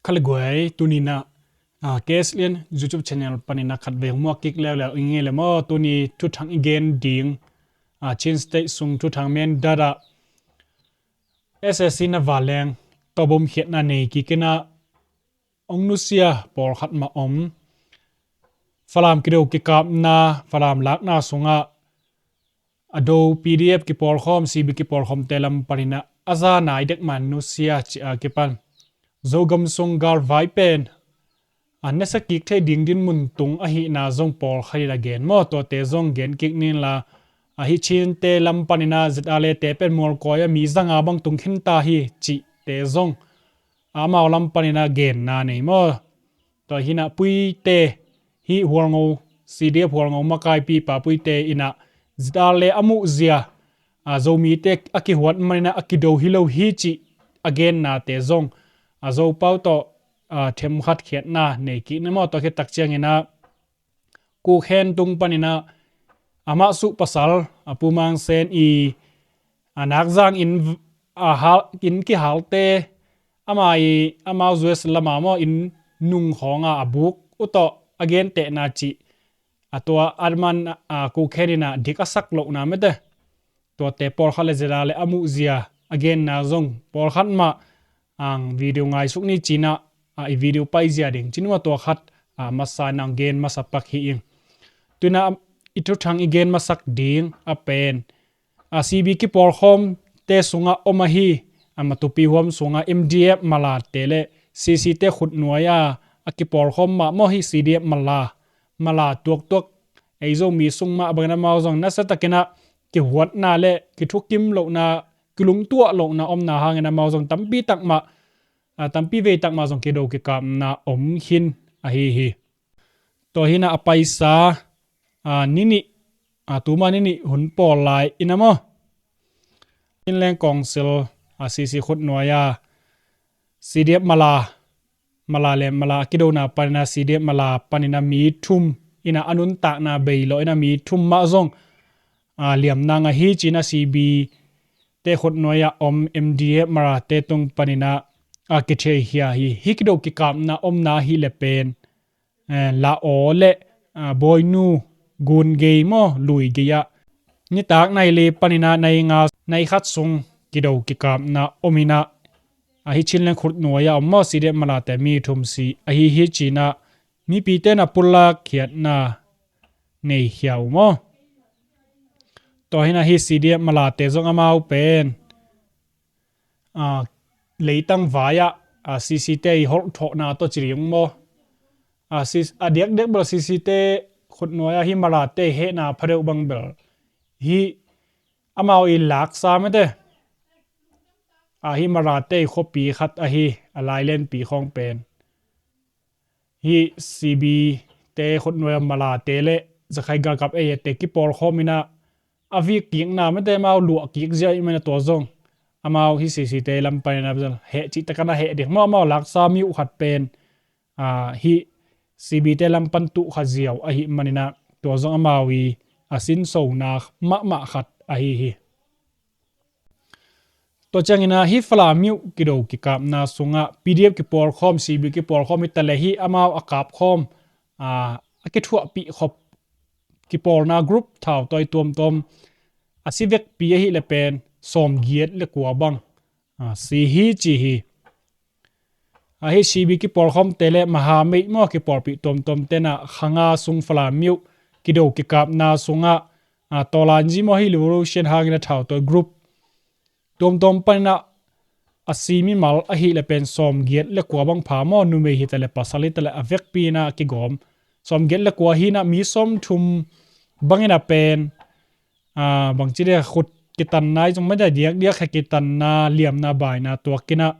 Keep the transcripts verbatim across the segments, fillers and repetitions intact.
Kha le guai, tuni in ah, ah, K S L N YouTube channel panin ah khatvei hong muak kik leuleu ing ei le maw. Tuni thuthang i gen ding, ah, Chin State sung thuthang Mindat ah S A C na vanleng tawh bomkhiatna nei kik in ah hong nusia pawlkhat mah om. Falam kido kikapna, Falam lakna sungah a do P D F kipawlkhawm, C B kipawlkhawmte lam panin ah a za nai dek man nusia ci a kipan Zogam sung galvai pen a nasa kik thei ding dinmun tung ahihna zong pawlkhat in a gen maw. Tuate zong gen kik ni in la, ahi Chinte lam panin ah Z R A te pen mualkawi ah mi za nga bang tung khin ta hi cihte zong amau lam panin ah genna nei maw. Tua hi in ah Puite, hih Hualngo, C D F Hualngo makaipipa Puite in ah Z R A a muhzia, a, Zomite a kihuat manin ah a kido hi lo hi cih a gennate zong, a, Zopau tawh, a, themkhat khiatna nei kik ni maw. Tua khit tak ciangin ah Kukhen tung panin ah amah suh pasal, a, Pu Mang Sen i, a, nakzang inn, a, hal, inn kihalte, ama i, amau U S lama maw inn nung khawnga a buk uh tawh a gentehna cih, a, tua a man, a, Kukhen in ah dik a sak lohna mete. Tuate pawlkhat le Z R A le a muhzia a genna zong pawlkhat mah ang video ngaisuk ni ci in ah, a, i video paizia ding ci nuam a tua khat, a, masa in ang gen masa pak hi ing. Tu in ah i thuthang i gen masak ding a pen, a, C B kipawlkhawmte sungah om ahi, a, Matupi huam sungah M D F Malate le C C te khutnuai a, a kipawlkhawm mah maw hi C D F Mala, Mala tuaktuak, ei Zomi sung mah bangin amau zong nasa takin ah kihuatna le kithukim lohna, kilungtuah lohna omna hangin amau zong tampi tak mah, a, tampi vei tak mah zong kido kikapna om khin ahi hi. Tua hi in ah a paisa, a, ni nih, a, tuma ni nih hun pawl lai in ah maw, Chinland Council, a, C C khutnuai a C D F Mala, Mala le Mala a kidona panin ah C D F Mala panin ah mi thum in ah a nuntakna bei lawh in ah mi thum mah zong, a, liamna ngah hi ci in ah C B te khutnuai ah om M D F Malate tung panin ah, a, kitheihia hi. Hih kido kikapna omna hi le pen, eh, La Aw le, a, Bawinu gun gei maw, lui gei ah nitak nai li panin ah nai nga, nai khat sung kido kikapna om in ah, ahi Chinland khutnuai ah om maw, C D F Malate mi thum si ahi hi ci in ah mipite in ah pulak khiatna nei khia uh maw. Tua hi in ah hi C D F Malate zong amau pen, a, leitang vai ah, a, C C te i holh thawhna tawh ci ding maw. A, C-, a diakdiak bel C C te khutnuai ah hi Malate hehna pha deuh bang bel hi amau i laksa mete, a, hi Malate i khuapi khat ahi, a, Lailenpi khawng pen hi C B te khutnuai ah Malate le Zakhai galkap ei te kipawlkhawm in ah a vik kikna mete amau luah kik zia i man a tua zong amau hi C C te lam panin ah heh cih takin ah heh ding maw, amau laksa mi uh khat pen, a, hi C B te lam pan tuh kha ziau ahih manin ah tua zong amau i a sinsona mahmah khat ahi hi. Tua ciangin ah hi Falam uh kido kikapna sungah P D F kipawlkhawm, C B kipawlkhawm hi ta le hi amau a kapkhawm, a, a kithuahpih khop kipawlna group thautawi tuamtuam a si vekpi ahi le pen sawmgiat le kua bang, a, si hi ci hi. Ahi C B kipawlkhawmte le maha meih maw kipawlpih tuamtuamte in ah kha nga sung Falam uh kido kikapna sungah, a, Tawlanzi maw hi Revolution hangin a thautawi group tuamtuam panin ah a si mimal ahi le pen sawmgiat le kua bang pha maw, numei hi ta le pasal hi ta le a vekpi in ah a kigawm sawmgiat le kua hi in ah mi sawmthum bangin a pen, a, bangci dek khut kitanna i zong mete diakdiak khe kitanna liamna baina tuak in ah,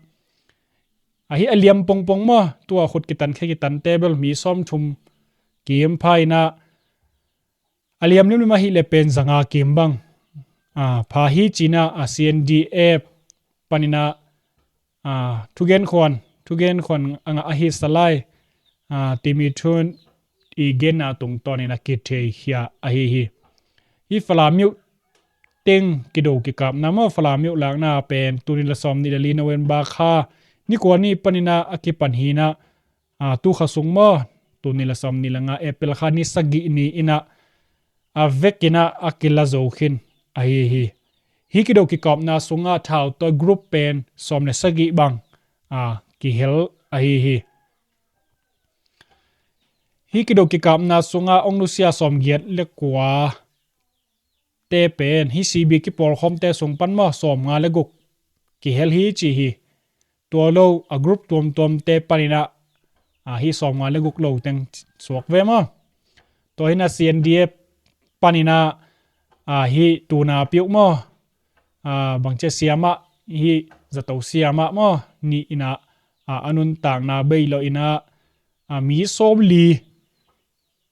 ahi a liam pongpong maw, tua khut kitan khe kitante bel mi sawmthum kim pha in ah, a liam limlim ahi le pen zanga kim bang, a, pha hi ci in ah, a, C N D F panin ah, a, thugenkhuan, thugenkhuan a ngah ahi Salai, a, Timi Thun i genna tungtawnin a kitheikhia ahi hi. Hi Falam uh teng kido kikapna maw, Falam uh lakna pen tuni la sawmnih le li November kha Ni kua ni panin ah a kipan hi in ah, a, tu kha sung maw, tul nih le sawm nih le nga April kha ni sagih ni in ah, a vekin ah a kila zo khin ahi hi. Hih kido kikapna sungah thautawi group pen sawm le sagih bang, a, kihel ahi hi. Hih kido kikapna sungah ong nusia sawmgiat le kua te pen hih C B kipawlkhawmte sung pan maw sawmnga le guk kihel hi ci hi. Tua lo a group tuamtuamte panin ah, a, hih sawmnga le guk lo teng suak ve maw. Tua hi in ah C N D F panin ah, a, hih tuna piuh maw, a, bangcia siamah, hih zato siamah maw, nih in ah, a, a nuntakna bei lo in ah, a, mi sawmli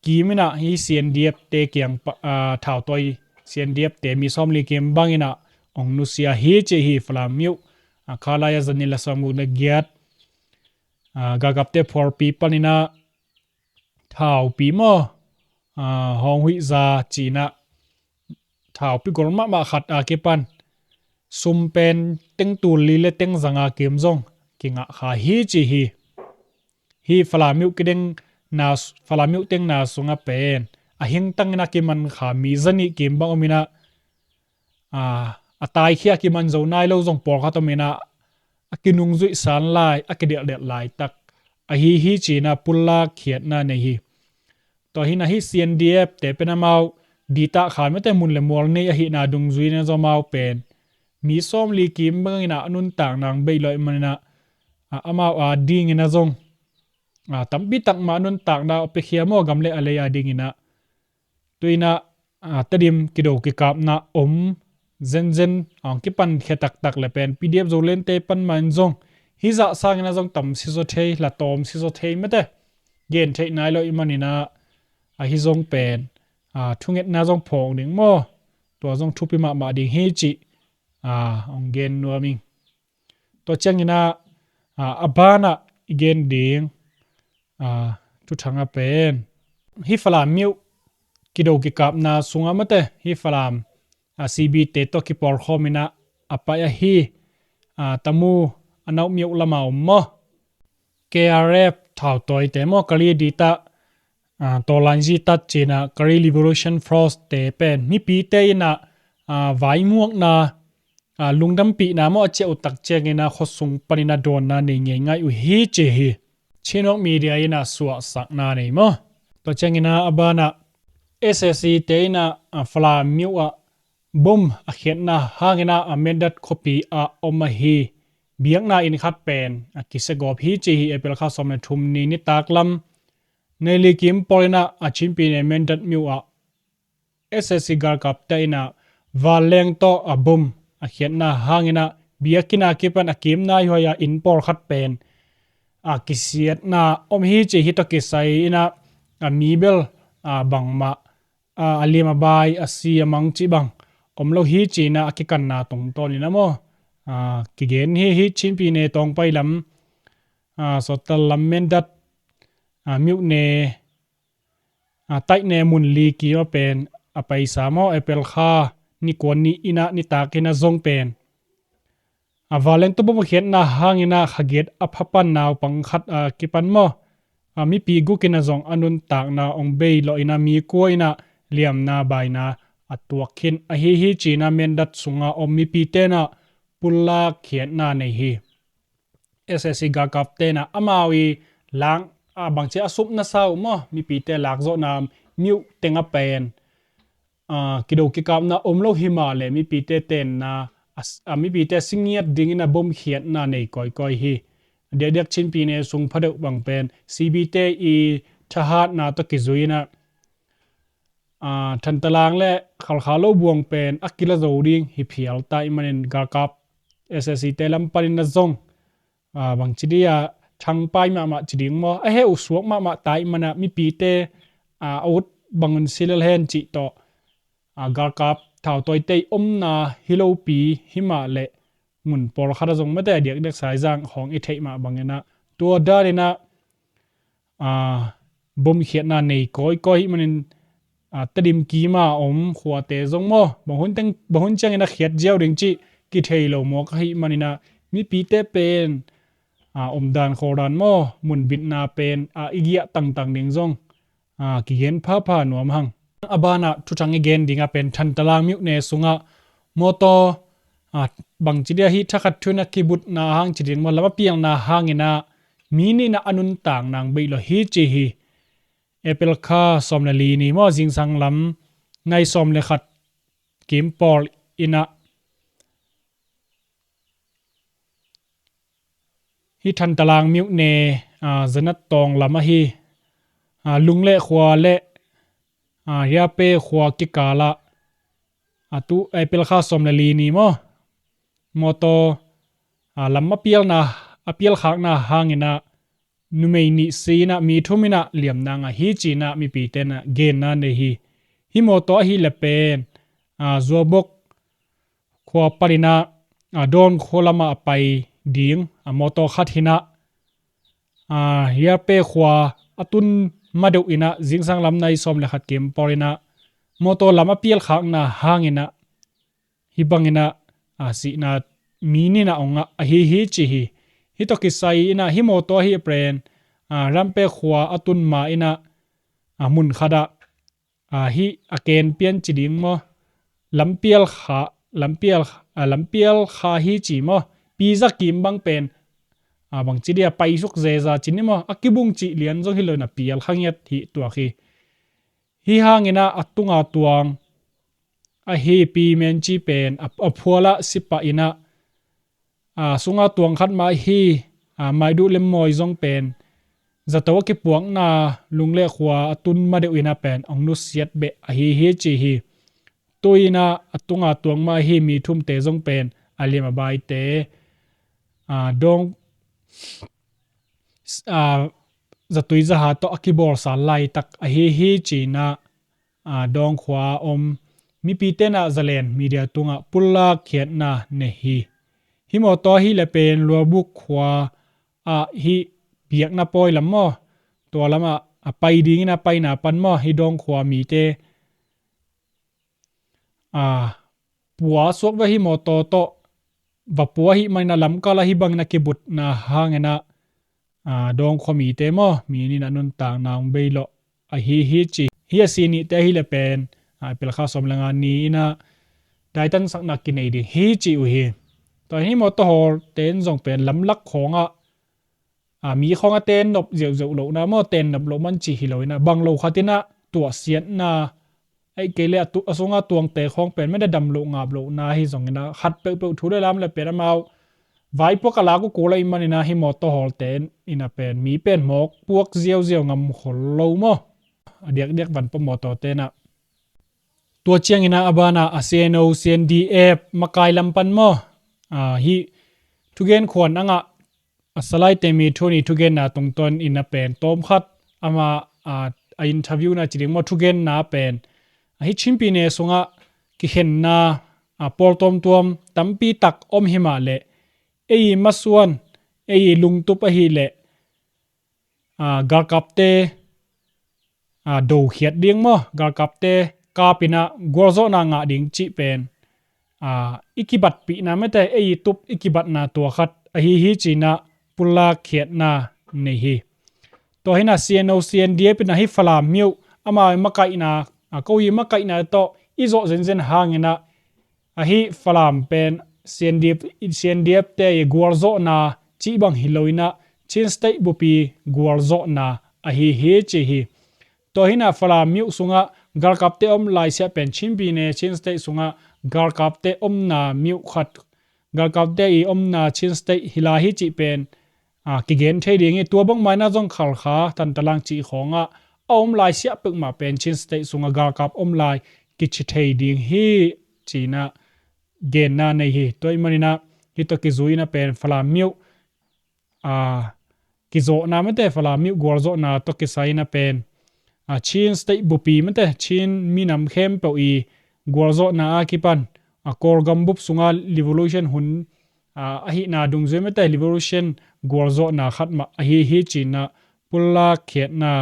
kim in ah hih C N D F te kiang pa, a, thautawi C N D F te mi sawmli kim bangin ah ong nusia hi ci hi Falam miuh. A, kha lai-ah zanih le sawmguk le giat, a, galkapte phuarpi panin ah thaupi maw, a, hong huihza ci in ah thaupi gol mahmah khat a kipan sum pen teng tul li le teng zanga kim zong kingah kha hi ci hi. Hih Falam miuh kideng na, Falam miuh teng na sungah pen a hingtangin a kiman kha mi zanih kim bang om in ah, a, a taikhia kiman zo nai lo zong pawlkhat om in ah, a kinungzuih san lai, a kidelhdelh laitak ahi hi ci in ah pullak khiatna nei hi. Tua hi in ah hih C N D F te pen amau ditah kha mete mun le mual nei ahihna dungzui in ah zong amau pen mi sawmli kim bangin ah a nuntakna ong bei lo ahih manin ah, a, amau a dingin ah zong, a, tampi tak mah a nuntakna a piakhia maw, gam le a lei a dingin ah. Tu in ah, a, Tedim kido kikapna om zenzen a ong kipan khia taktak le pen P D F Zolandte pan mah in zong hih zah sangin ah zong tam sizaw thei, hla tawm sizaw thei mete gen theih nai lo ahih manin ah, a, hih zong pen, a, thungetna zong phawk ding maw, tua zong thupi mahmah ding hi cih, a, ong gen nuam ing. Tua ciangin ah, a, a banah i gen ding, a, thuthang ah pen hih Falam miuh kido kikapna sungah mate hih Falam, a, C B te tawh kipawlkhawm in ah a pai ahi, a, Tamu a nauh miuh lamah om maw, K R F thautawite maw, Kali ditah, a, Tawlanzi tat ci in ah Kali Liberation Force te pen mipite in ah, a, vaimuakna, a, lungdampihna maw a ciah uh tak ciangin ah khuasung panin ah dawnna nei ngeingai uh hi ci hi. Chin News Media in ah suahsakna nei maw. Tua ciangin ah a banah S A C te in ah, a, Falam miuh ah bom a khiatna hangin ah, a, Mindat khuapi ah om ahi biakna inn khat pen a kisia gawp hi ci hi. April kha sawm le thum ni nitak lam nai li kim pawl in ah, a, Chin Pyine Mindat miuh ah S A C galkapte in ah vanleng tawh a bom a khiatna hangin ah biakinn a kipan a kim naihuai a inn pawlkhat pen a kisiatna om hi ci hi. Tawh kisai in ah, a, mi bel, a, bangmah, a, a liam a bai, a si a mang cih bang om lo hi ci in ah a kikanna tungtawn in ah maw, a, kigen hi. Hih Chin Pyine Tawngpai lam, a, Sawtal lam Mindat, a, miuh ne, a, taih ne mun li kim ah pen a paisa maw, April kha ni kua ni in ah nitak in ah zong pen, a, vanleng tawh bom a khiatna hangin ah kha giat a pha pan naupang khat a kipan maw, a, mipi guk in ah zong a nuntakna ong bei lawh in ah mi kua in ah liamna baina a tuak khin ahi hi ci in ah Mindat sungah om mipite in ah pullak khiatna nei hi. S A C galkapte in ah amau i lak, a, bangci a supna sa uh maw, mipite lakzawhna miuh teng ah pen, a, kido kikapna om lo hi mah leh mipite tenna, a, a, mipite si ngiat dingin ah bom khiatna nei kawikawi hi. Diakdiak Chin Pyine sung phadeuh bang pen C B te i thahatna tawh kizui in ah, a, Thantalang le Khalkha lo buang pen a kila zo ding hi phial ta ahih manin galkap S A C te lam panin ah zong, a, bangci dih a thangpai mahmah ci ding maw, a heh uh suak mahmah ta ahih manin ah mipite, a, a ut bangun si lel hen cih tawh, a, galkap thautawite i omna hi lopi hi mah leh mun pawlkhat ah zong mate a diakdiak Saizang khawng i theih mah bangin ah tua danin ah, a, bom khiatna nei kawikawi ahih manin, a, Tedim kim a om khuate zong maw, bang hun teng, bang hun ciangin a khiat ziau ding cih kithei lo mawk ahih manin ah mipite pen, a, omdan khawldan maw, munbitna pen, a, i giah tangtang ding zong, a, kigen phapha nuam hang. A banah thuthang i gen dingah pen Thantalang myone sungah mawtaw, a, bangci dia hih thakhat thu-in a kibutna hang ci ding maw, lam a pialna hangin ah mi nih in ah a nuntak nang bei lo hi ci hi. April kha sawm le li ni maw, zingsang lam nai sawm le khat kim pawl in ah hih Thantalang myone, a, Zanat Tawng lam ahi, a, Lungleh khua le, a, Riape khua kikalah, a, tu April kha sawm le li ni maw, mawtaw, a, lam a pialna, a pialkhakna hangin ah numei nih si in ah mi thum in ah liamna ngah hi ci in ah mipite in ah genna nei hi. Hih mawtaw ahih leh pen, a, Zuabok khua panin ah, a, Dawn khua lamah a pai ding, a, mawtaw khat hi in ah, a, Riape khua a tun ma deuh in ah zingsang lam nai sawm le khat kim pawl in ah mawtaw lam a pialkhakna hangin ah hih bangin ah, a, sihna mi nih in ah ong ngah ahi hi ci hi. Hih tawh kisai in ah hih mawtaw ahih pen, a, Riape khua a tun ma in ah, a, mun khat ah, a, hih a ken pian ci ding maw, lam pialkha, lam pial, a, lam pialkha hi ci maw, pi za kim bang pen, a, bangci dia paisuk zeza ci ni maw, a kibung cih lian zong hi lo in ah pialkha ngiat hi tuak hi. Hih hangin ah a tunga tuang ahi Pi Men Ci pen a, a phualah si pah in ah, a, sunga tuang khat mah ahi, a, Maiduh Lemmawi zong pen zato a kipuakna Lungleh khua a tun ma deuh in ah pen ong nusiat beh ahi hi ci hi. Tu in ah a tunga tuang mah ahi mi thumte zong pen a liam a baite, a, Dawng, a, zatui zaha tawh a kibawlsa laitak ahi hi ci in ah, a, Dawng khua a om mipite in ah Zalen media tungah pullak khiatna nei hi. Hih mawtaw ahih leh pen Luabuk khua ah hih biakna pawi lam maw, tua lamah a pai ding in ah paina pan maw, hih Dawng khua mite, a, pua suak ve. Hih mawtaw tawh va pua ahih manin ah lamkal ah hih bangin a kibutna hangin ah, a, Dawng khua mite maw, mi nih in ah nuntak nang bei lo ahi hi ci. Hih a si nihte ahih leh pen, a, April kha sawm le nga ni in ah daitansakna kinei ding hi ci uh hi. Tua hi, mawtaw hawlte in zong pen lamlak khawngah, a, mi khawngah ten nop ziauziau lohna maw, ten nop loh man cih hi lo in ah bang lo khat in ah tuahsiatna, ahih kei leh a tu-, a sungah tuangte khawng pen mede dam loh ngap lohna hi zongin ah khat peuhpeuh thu le lam leh pen amau vaipuak a lak uh kul ahih manin ah hih mawtaw hawlte in ah pen mi pen mawk puak ziauziau ngam khol lo maw. A diakdiak van pawh mawtawte in ah. Tua ciangin ah a banah a C N O, C N D F makai lam pan maw, a, hih thugen khuan a ngah a Salai Temi Thuni thugenna tungtawn in ah pen tawmkhat ama, a, a interview na ci ding maw, thugenna pen, a, hih Chin pyine sungah kikhenna, a, pawl tuamtuam tampi tak om hi mah leh, ei masuan, ei lungtup ahih leh, a, galkapte, a, dokhiat ding maw, galkapte kap in ah gualzawhna ngah ding cih pen, a, i kibatpihna mete, ei tup i kibatna tua khat ahi hi ci in ah pullak khiatna nei hi. Tua hi in ah C N O, C N D F in ah hih Falam myo, amau makaihna, a, ko i makaihna tawh i zawh zenzen hangin ah, a, hih Falam pen C N D F, C N D F te i gualzawhna cih bang hi lo in ah Chin State bupi gualzawhna ahi hi ci hi. Tua hi in ah Falam myo sungah galkapte om laisiah pen Chin pyine, Chin State sungah galkapte omna myo khat, galkapte i omna Chin State hi lai hi cih pen, a, kigen thei ding hi. Tua bangmah in ah zong Khalkha, Thantlang cih khawngah a om laisiah peuhmah pen Chin State sungah galkap om lai kici thei ding hi ci in ah genna nei hi. Tua ahih manin ah hih tawh kizui in ah pen Falam myo, a, kizawhna mete, Falam myo gualzawhna tawh kisai in ah pen, a, Chin State bupi mete, Chin minam khempeuh i gualzawhna a kipan, a, Kawlgam bup sungah revolution hun, a, ahihna dungzui mete, revolution gualzawhna khat mah ahi hi ci in ah pullak khiatna,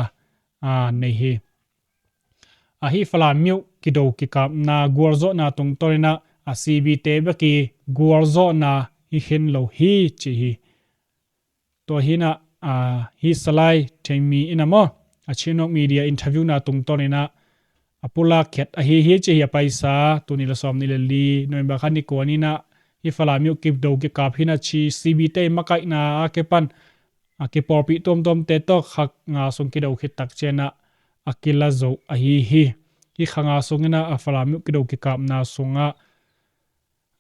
a, nei hi. A, hih Falam myo kido kikapna gualzawhna tungtawn in ah, a, C B te bek i gualzawhna hi khin lo hi ci hi. Tua hi inah, ah, hih Salai Theimi in ah maw, a Chin News Media interview na tungtawn inah a pulak khiat ahi hi ci hi. A paisa, tul nih le sawm nih le li November kha ni kua ni inah hih Falam uh kido kikap hi inah ci, C B te makaihna a kipan a kipawlpih tuamtuamte tawh kha nga sung kido khit tak ciang inah a kila zo ahi hi. Hih kha nga sung inah a Falam uh kido kikapna sungah,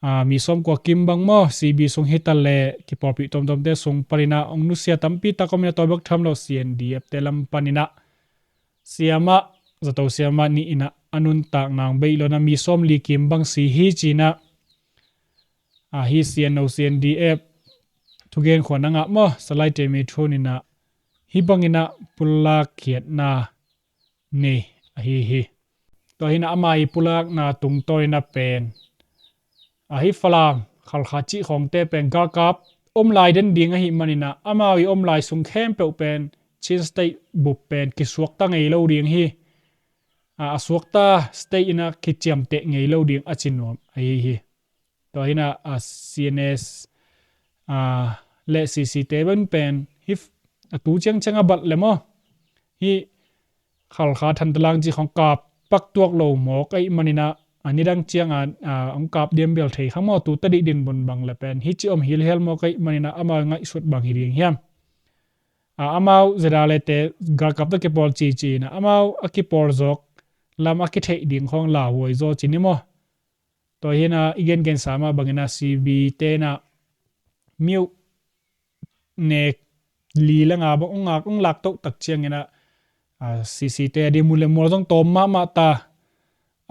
ah, mi sawm kua kim bang maw, C B sung hi ta leh kipawlpih tuamtuamte sung pan inah hong nusia tampi tak om inah, tua bek tham lo C N D F te lam pan inah siamah, zato siamah nih inah a nuntakna hong beih lo inah mi sawm li kim bang si hi ci inah, ah, hih C N O C N D F thugen khua na ngah maw, Salai Theimi thu in ah hih bang inah pulak khiatna nei ahi hi. Tua hi inah ama ii pulakna tungtawn inah pen, a hih Falam, Khalkha cih khawngte pen galkap om lai den ding ahih man inah amau ii om lai sung khempeuh pen Chin State bup pen kisuakta ngei lo ding hi. A, a suakta state inah kiciamteh ngei lo ding a ci nuam ahi hi. Tua hi inah, a, C N S, a, le C C te pen pen hih, a, tu ciangciang a bat le maw, hih Khalkha Thantalang cih khawng kap pak tuak lo mawk ahih man inah, a, nidang ciang a, a, hong kap diam bel thei kha maw, tu tadih dinmun bang le pen hih ci om hilhial mawk ahih man inah amau ngaihsut bang hi ding hiam? A, amau Zedale te galkap tawh kipawl cici inah amau a kipawl zawk lam a kitheih ding khawng lauhuai zaw ci ni maw? Tua hi inah i gengensa mah bang inah C B te inah mi uh nek li le nga bang hong ngak, hong lak toh tak ciang inah, a, C C te a ding mun le mual zong tawm mahmah ta.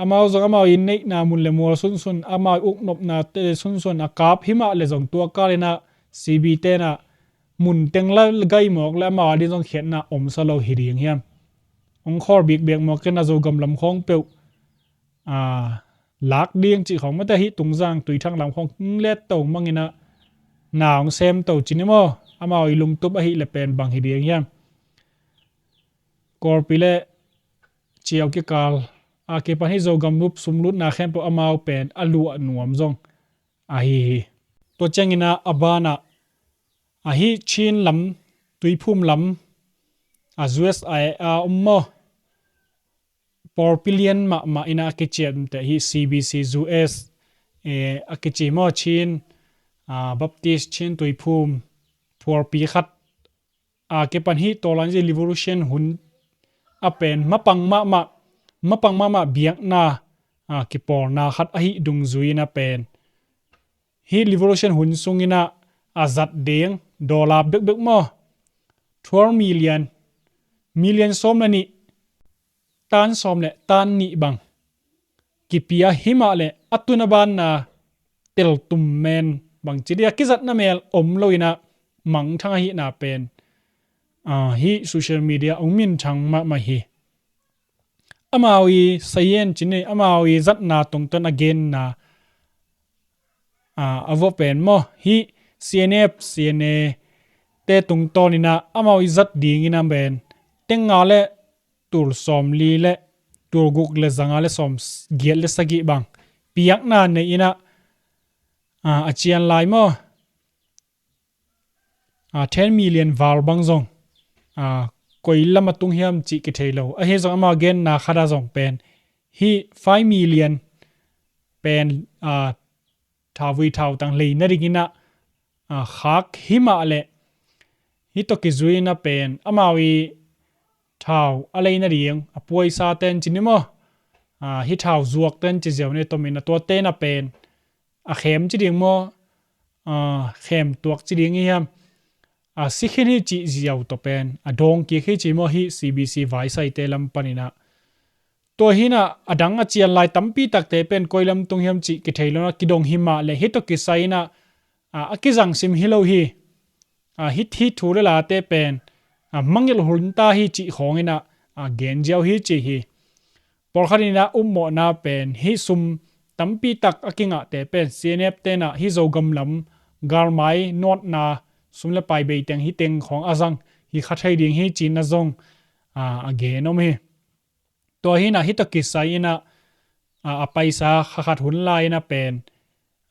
Amau zong amau ii neihna mun le mual sunsun, amau ii uknopnate sunsun a kap hi mah le zong tua kal inah C B te inah mun teng la gai mawk le amau a ding zong khiatna omsa lo hi ding hiam? Hong khawl bikbek mawk inah Zogam lam khawng peuh, a, lak ding cih khawng mate, hih Tungzang Tuithang lam khawng hong let to mang inah na hong sem to ci ni maw? Amau ii lungtup ahih le pen bang hi ding hiam? Kawlpi le Ciau kikal a kipan hih Zogam bup sumlutna khempeuh amau pen a luah nuam zong ahi hi. Tua ciang inah a banah, a, hih Chin lam, Tuiphum lam, a, U S A a om maw, pawlpi lian mahmah inah a kiciamteh hih C B C U S, eh, a kici maw, Chin, a, Baptist Chin Tuiphum pawlpi khat a kipan hih Tawlanzi Revolution hun a pen mapang mahmah, mapang mahmah biakna, a, kipawlna khat ahih dungzui inah pen hih Revolution hun sung inah a zat ding dollar bekbek maw, twelve million, million sawm le nih, tan sawm le tan nih bang kipia hi mah le a tun a banna teltum men bang ci dih a kizatna mel om lo inah mangthang ahihna pen, a, hih social media hong minthang mahmah hi. Amau ii sayen ci ni, amau ii zatna tungtawn a genna, a, a vua pen maw, hih C N F, C N A te tungtawn inah amau ii zat ding inah pen teng nga le tul sawm li le tul guk le za nga le sawm giat le sagih bang piakna nei inah, a, a cian lai maw, a, ten million val bang zong, a, koi lam a tung hiam cih kithei lo. Ahi zong amau genna khat ah zong pen hih five million pen, a, thauvui thautang lei nading inah, a, khak hi mah le hih tawh kizui inah pen amau ii thau a lei nading a puaisa ten ci ni maw, a, hih thau zuak ten ci ziau ni, tom inah tuate inah pen a khem ci ding maw, a, khem tuak ci ding hi hiam, a, si khin hi cih ziau tawh pen a dawng kik hi ci maw, hih C B C vaisaite lam pan inah. Tua hi inah a dang a cian lai tampi takte pen koi lam tung hiam cih kithei lo inah kidong hi mah le hih tawh kisai inah, a, a kizang sim hi lo hi. A, hih thu le late pen, a, mangngilh hun ta hi cih khawng inah, a, gen ziau hi ci hi. Pawlkhat inah upmawhna pen hih sum tampi tak a kingahte pen C N F te inah hih Zogam lam galmai nawtna sum le pai bei teng hih teng khawng a zang hi kha thei ding hi ci inah zong, a, a gen om hi. Tua hi inah hih tawh kisai inah, a, a paisa kha khat hun lai inah pen,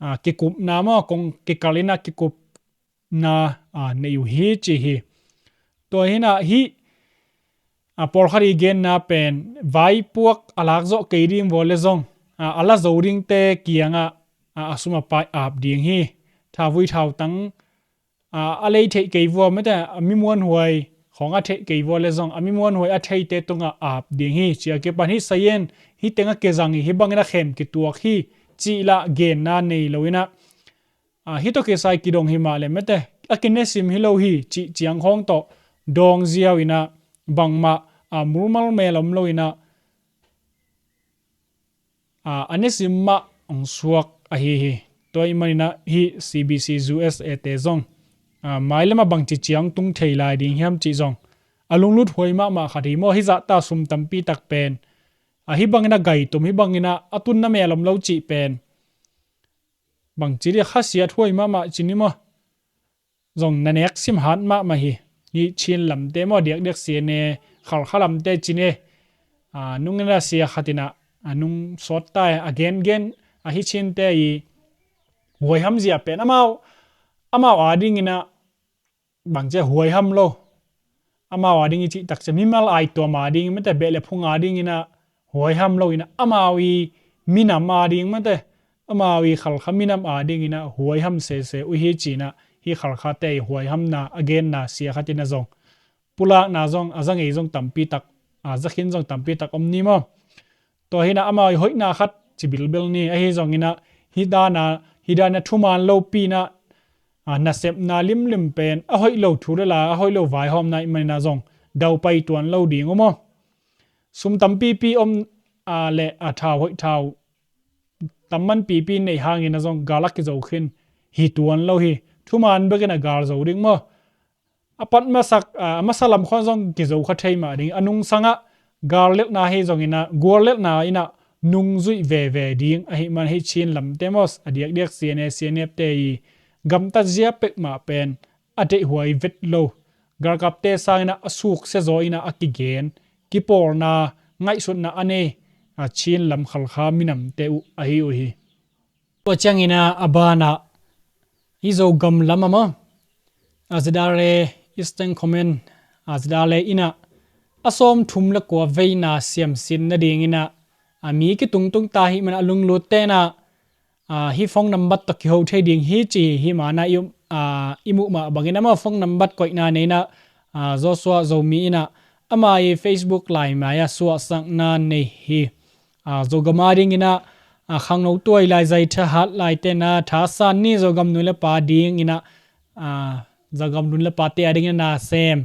a, kikupna maw, kong kikal inah kikup na a nei uh hi ci hi. Tua hinah hih a pawlkhat i genna pen vaipuak a lak zawh kei ding vua le zong a, a la zo dingte kiangah a, a sum a pai ap ding hi. Thavui thautang a, a lei theih kei vua mete a mi muanhuai khawng a theih kei vua le zong a mi muanhuai a theite tungah ap ding hi. Ci a kipan hih sayen hih teng a kizang hi, hih bangin a khem kituak hi cih lah genna nei loinah a, hih tawh kisai kidong hi mah le mete a kinesim hi lo hi cih ciang khawng tawh dawng ziau inah bangmah a, mulmal mel om lo inah a, a nesim mah hong suak ahi hi. Tua ih maninah hih C B C U S A te zong a, mailam ah bangci ciang tung thei lai ding hiam cih zong a lunglut huai mahmah khat hi maw. Hih zahta sum tampi tak pen a, hih bangin a gaitum, hih bangin a, a tunna mel om lo cih pen bangci dih khasiat huai mahmah ci ni maw. Zong na nek sim hat mahmah hi. Hih Chin lamte maw, diakdiak C N A, Khalkha lamte ci ni. A, nung in a sia khat inah a, nung sawt ta a gengen a, hih Chinte i huaiham zia pen amau, amau adinginah bangcia huaiham lo. Amau ading i cih takcia mimal aituam ading mete, beh le phung adinginah huaiham lo inah amau i minam ading mete, amau i Khalkha minam adinginah huaiham sese uh hi cinah hih Khalkhate i huaihamna a genna sia khat inah zong pulakna zong a za ngei zong tampi tak, a za khin zong tampi tak om ni maw. Tua hinah amau i hoihna khat ci bilbil ni ahi zonginah hih dana, hih dana thuman lopi inah a, nasepna limlim pen a hoih lo thu le la, a hoih lo vaihawmna ih maninah zong daupai tuan lo ding uh maw. Sum tampipi om a, le a thau hoih thau tamman pipi neih hangin a zong gal a kizo khin hi tuan lo hi. Thuman bekin a gal zo ding maw. A pat masak a, a masa lam khawng zong kizo kha thei mah ding. A nungsangah gal lelhna hi zonginah gual lelhna inah nungzuih veve ding ahi man hi. Chin lamte maw, a diakdiak C N A, C N F te i gamtat zia pek mah pen a deihhuai vet lo. Galkapte sanginah a suksia zaw inah a kigen, kipawlna, ngaihsutna a nei a, Chin lam Khalkha minamte uh ahi uh hi. Tua cianginah a banah hih Zogam lamah maw, a ZRA Eastern Command, a ZRA inah a sawmthum le kua veina siamsin nadinginah a mi kitungtung ta hi manah a lunglut tenah a, hih phone nambat tawh kiho thei ding hi ci hi. Manah i, a, i muh mah bangin amah phone nambat koihna nei inah, a, Joshua Zomi inah ama i Facebook laimai ah suahsakna nei hi. A, Zogam adinginah a, khangno tuai lai, zai thahat lai tenah thasan ni. Zogam nu le pa dinginah a, Zogam nu le pate adinginah nasem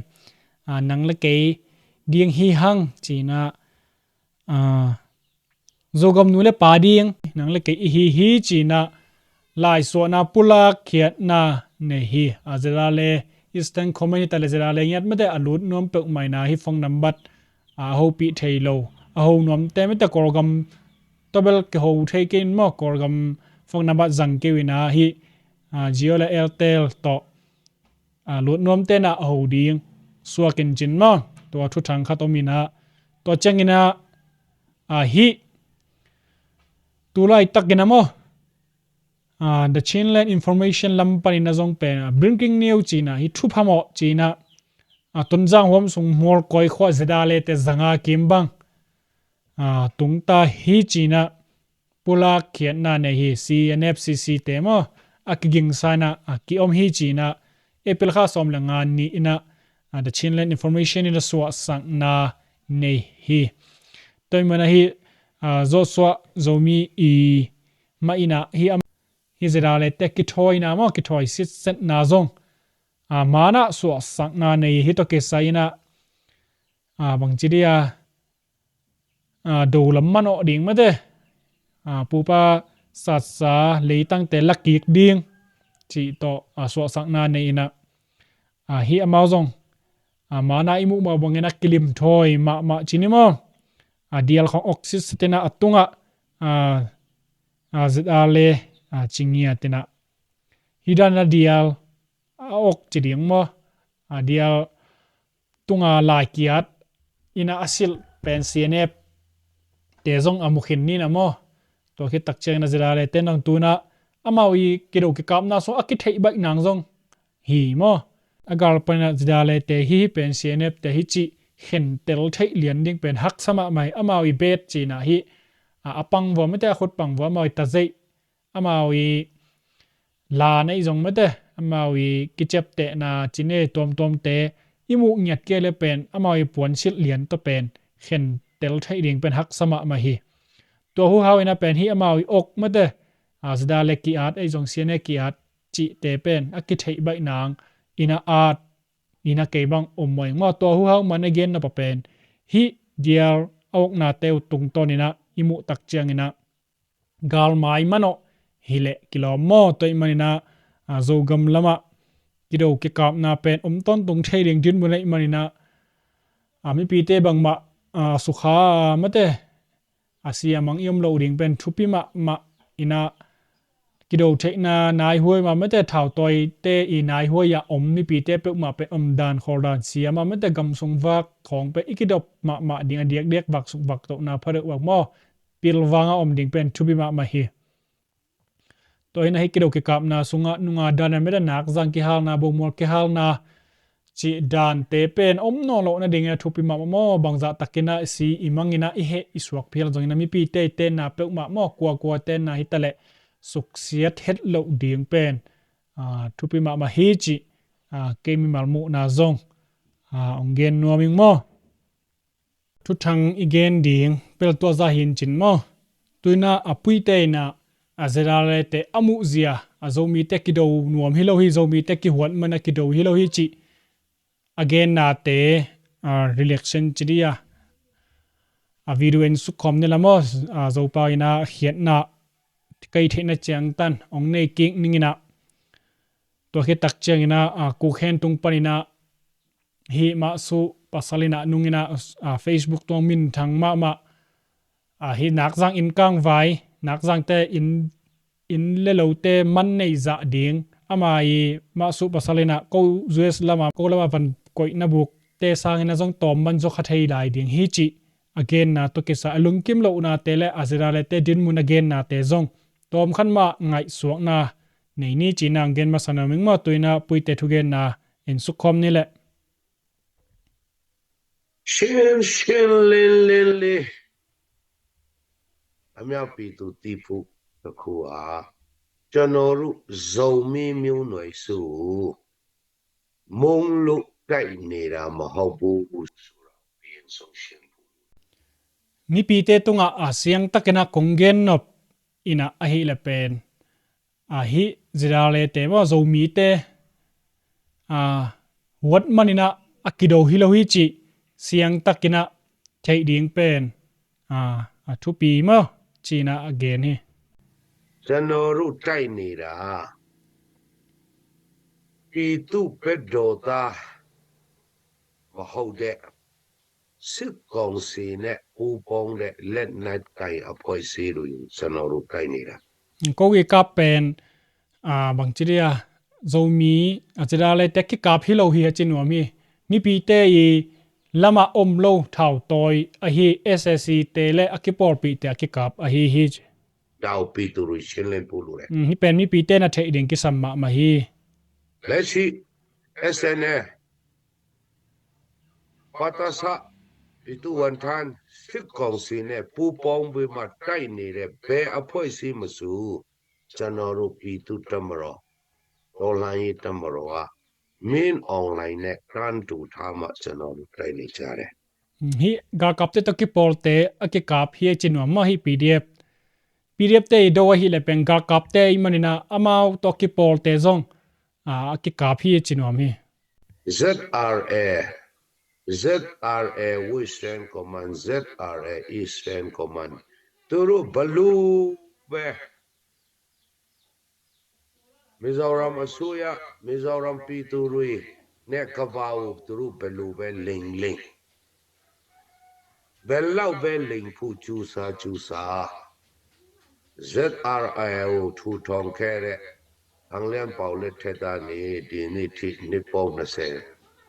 a, nang le kei ding hi hang cinah a, Zogam nu le pa ding nang le kei i hi hi cinah laisuahna pulak khiatna nei hi. A, ZRA le Eastern Command hi ta le ZRA le ngiat mete a lut nuam peuhmah inah hih phone nambat a, a hopih thei lo, a ho nuamte mete Kawlgam tawh bel kiho thei kei in maw, Kawlgam phone nambat zang kei uh inah hih a, Jio le Airtel tawh a, lut nuam tenah a ho ding suakin cin maw. Tua thuthang khat om inah tua cianginah a, hih tulaitak inah maw, a, The Chinland Information lam paninah zong pen a, breaking news cinah hih thupha mawh cinah a, Tonzang huam sung Mualkoi khua ZRA te zanga kim bang a, tungta hi cinah pulak khiatna nei hi. C N F C C te maw, a kigingsa inah a, kiom hi cinah April kha sawm le nga ni inah a, The Chinland Information inah suahsakna nei hi. Tua ih manah hih a, Joshua Zomi i mah inah hih am, hih ZRA te kithawina maw, kithawi sitsetna zong a, manah suahsakna nei hi. Tawh kisai inah a, bangci dih a, a, do lam manawh ding mete a, pupa satsa leitangte lakik ding cih tawh a, suahsakna nei inah a, hih amau zong a, manah i muh mah bangin a kilimthawi mahmah ci ni maw. A, dial khawng oxygen tenah a tungah a, a, ZRA le a, ci ngiat inah hih dan a dial a ok ci ding maw. A, dial tunga laikiat inah a silh pen C N F te zong a mu khin ni inah maw. Tua khit tak cianginah ZRA le tenah tunah amau i kido kikapna sung a kitheih baih nang zong hi maw. A gal panin ah ZRA te hi, hi pen CNF te hi cih khentel theih lian ding pen haksa mahmah hi. Amau i bet cihna hi, a, a pang vua mate, a khut pang vua, amau i tazeih, amau i lan ei zong mate, amau i kiciaptehna cine tuamtuamte i muh ngiat kei le pen amau i puansilh lian tawh pen khentel theih ding pen haksa mahmah hi. Tua huhau in ah pen hi amau i ok mate, a, ZRA le ki-at ei zong CNA ki-at cihte pen a kitheih baih nang in ah at in ah kei bang om mawing maw. Tua huhau man a gen nop a pen hi dial a oknate uh tungtawn in ah i muh tak ciangin ah galmai manawh hileh kilawm maw. Tua ih manin ah, a, Zogam lamah kido kikapna pen om tawntung thei ding dinmun ahih manin ah, a, mipite bangmah, a, sukha mate, a, siamang i om loh ding pen thupi mahmah in ah, kido theihna naihuai mah mate, thautawite i naihuai ah om mipite peuhmah pen omdan khawldan siam ah mate, gamsung vak khawng pen i kidop mahmah ding, a diakdiak vaksuk vaktohna phadeuh vak maw, pilvang a om ding pen thupi mahmah hi. Tua hi in ah hi kido kikapna sungah nunga dan a mate, nakzang kihalna, bomual kihalna cih dante pen om nawn loh nadingin a thupi mahmah maw. Bangzah takin ah si i mangin ah i heh i suak phial zongin ah mipite i tenna peuhmah maw, kuakua tenna hi taleh suksiat het loh ding pen, a, thupi mahmah hi cih, a, kei mimal muhna zong, a, hong gen nuam ing maw. Thuthang i gen ding pel tua zah hi in cin maw. Tu in ah a puite in ah, a, ZRA te a muhzia, a, Zomite kido nuam hi lo hi, Zomite kihuat man a kido hi lo hi cih a gennate, a, reelection ci dih a, a video en sukkhawm ni la maw. A, Zopa in ah khiatna kei theihna ciangtan hong nei kik ning in ah, tua khit tak ciangin ah, a, Kukhen tung panin ah hi Mahsuh pasal in ah nung in ah, a, Facebook tuang minthang mahmah, a, hi nakzang inn kangvai, nakzangte inn, inn le lote man neih zah ding, ama i Mahsuh pasal in ah ko US lamah, ko lamah van koihna bukte sangin ah zong tawm man zaw kha thei lai ding hi cih a genna tawh kisai a lungkim lohnate le a ZRA te dinmun a gennate zong tawmkhat mah ngaihsuakna nei ni cih na hong gen masa nuam ing maw. Tu in ah puite thugenna en sukkhawm ni leh. ရှင်းရှင်းလင်းလင်းလေး အမြောက်ပြည်သူတည်ဖို့တစ်ခုဟာ ကျွန်တော်တို့ဇုံမင်းမျိုးနွယ်စုကို မုန်းလို့တိုက်နေတာမဟုတ်ဘူးဆိုတာ Mipite tungah, a, siangtakin ah kong gen nop in ah ahih leh pen, a, hi ZRA te maw, Zomite, a, huat manin ah a kido hi lo hi cih siangtakin ah theih ding pen, a, a thupi maw, ci in ah a gen hi. ကျွန်တော်တို့တိုက်နေတာ ပြည်သူ့ဘက်တော်သားမဟုတ်တဲ့ စစ်ကောင်စီနဲ့ပူးပေါင်းတဲ့လက်နက်ကိုင်အဖွဲ့အစည်းတွေကို ကျွန်တော်တို့တိုက်နေတာ။ Ko kikap pen, a, bangci dih a, Zomi, a, ZRA te kikap hi lo hi a ci nuam hi. Mipite i lamah om lo thautawi ahi SAC te le a kipawlpihte a kikap ahi hi ci. ဒါကိုပြည်သူတွေရှင်းလင်းဖို့လိုတယ်။ Hih pen mipite na theih ding kisam mahmah hi. လက်ရှိ SNA ပတစ ပြည်သူ့ဝန်ထမ်းစစ်ကောင်စီနဲ့ပူးပေါင်းပြီးမှတိုက်နေတဲ့ဘယ်အဖွဲ့အစည်းမဆို ကျွန်တော်တို့ပြည်သူ့တပ်မတော် တော်လှန်ရေးတပ်မတော်က မင်းအောင်လှိုင်နဲ့တန်းတူထားမှ ကျွန်တော်တို့တိုက်နေကြတယ်။ Hih galkapte tawh kipawlte a kikap hi a ci nuam maw, hih PDF. PDF te i do ahih leh pen galkapte ahih manin ah amau tawh kipawlte zong, a, a kikap hi a ci nuam hi. ZRA, ZRA Western Command, ZRA Eastern Command သူတို့ဘယ်လိုပဲ မီဇိုရမ်အစိုးရ မီဇိုရမ်ပြည်သူတွေနဲ့ကမ္ဘာကိုသူတို့ဘယ်လိုပဲလိမ်လိမ် ဘယ်လောက်ပဲလိမ်ဖို့ကြိုးစားကြိုးစား ZRA ကိုထူထောင်ခဲ့တဲ့ အောင်လင်းပေါင်လက်ထက်ကနေဒီနေ့ထိနှစ်ပေါင်းနှစ်ဆယ်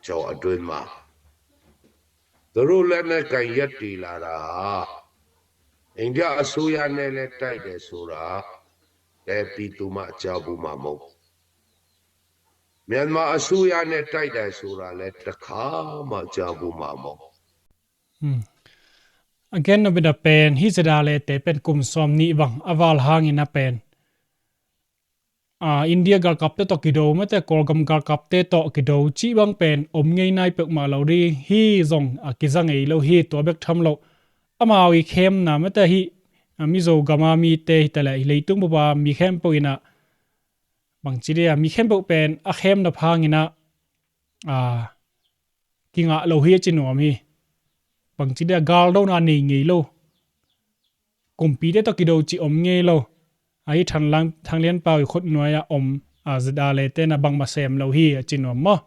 ကျော်အတွင်းမှာ သူတို့လက်နက်ကိုင်ရပ်တည်လာတာဟာ အိန္ဒိယအစိုးရနဲ့လည်းတိုက်တယ်ဆိုတာ ပြည်သူမှကြားဘူးမှာမဟုတ်ဘူး။ မြန်မာအစိုးရနဲ့ တိုက်တယ်ဆိုတာလည်း တစ်ခါမှ ကြားဖူးမှာ မဟုတ်။ อืม အကဲနုဘိဒၣ်ပၢၼ် ဟံၣ်စဒါလဲတဲပၢၼ် ကုမ်သွမ်နံႈဘၣ် အဝၢ်လႁၢင်ႈအံၤနပၢၼ် အာ India ဂၢ်ကပ်တဲတၢ်ကီဒိၣ် မ့ၢ်တဲ ကီၢ်ဂမ်ၢ်ဂၢ်ကပ်တဲတၢ်ကီဒိၣ် စံးဘၣ်ပၢၼ် အိၣ်မ်ငဲၢ်နၢ်ပၢၵ်ႇမးလီၤဒီး ဟံၣ်သွမ် အာ ကီႈသွမ်အံၤလီၤ ဟံၣ်တၢ်ဘၣ်ထမ်လီၤ အမၢဝ်အံၤ ခဲမ်းနၢ် မ့ၢ်တဲ ဟံၣ် မီၣ်ဇိုၣ်ဂၢ်မၢ် မီၣ်တဲ ဟံၣ်တလဲၣ် လၢတုမ်ပူၤဘၣ် မီၣ်ခဲမ်းပူၤအံၤနၢ် ဘၣ်စံးဒၣ် မီၣ်ခဲမ်းပူၤပၢၼ် အခဲမ်းနၢ်ဖၢင်အံၤနၢ် အာ ကီႈသွမ်လီၤ ဟံၣ်စံးနွမ်ဟံၣ် ဘၣ်စံးဒၣ် ဂၢ်ဒိၣ်နၢ် နံၣ်ငဲၢ်လီၤ ကုမ်ပံၤတဲတၢ်ကီဒိၣ် စံးအိၣ်မ်ငဲၢ်လီၤ အဟံၣ် ထၣ်လၢၣ် ထၣ်လၢၣ်ပၢဝ်ၢ် ယခိၣ်နွဲၣ် ယအိၣ်မ် အာ စဒါလဲတဲနၢ် ဘၣ်မၤသၢမ်လီၤ ဟံၣ်စံးနွမ်မၢ်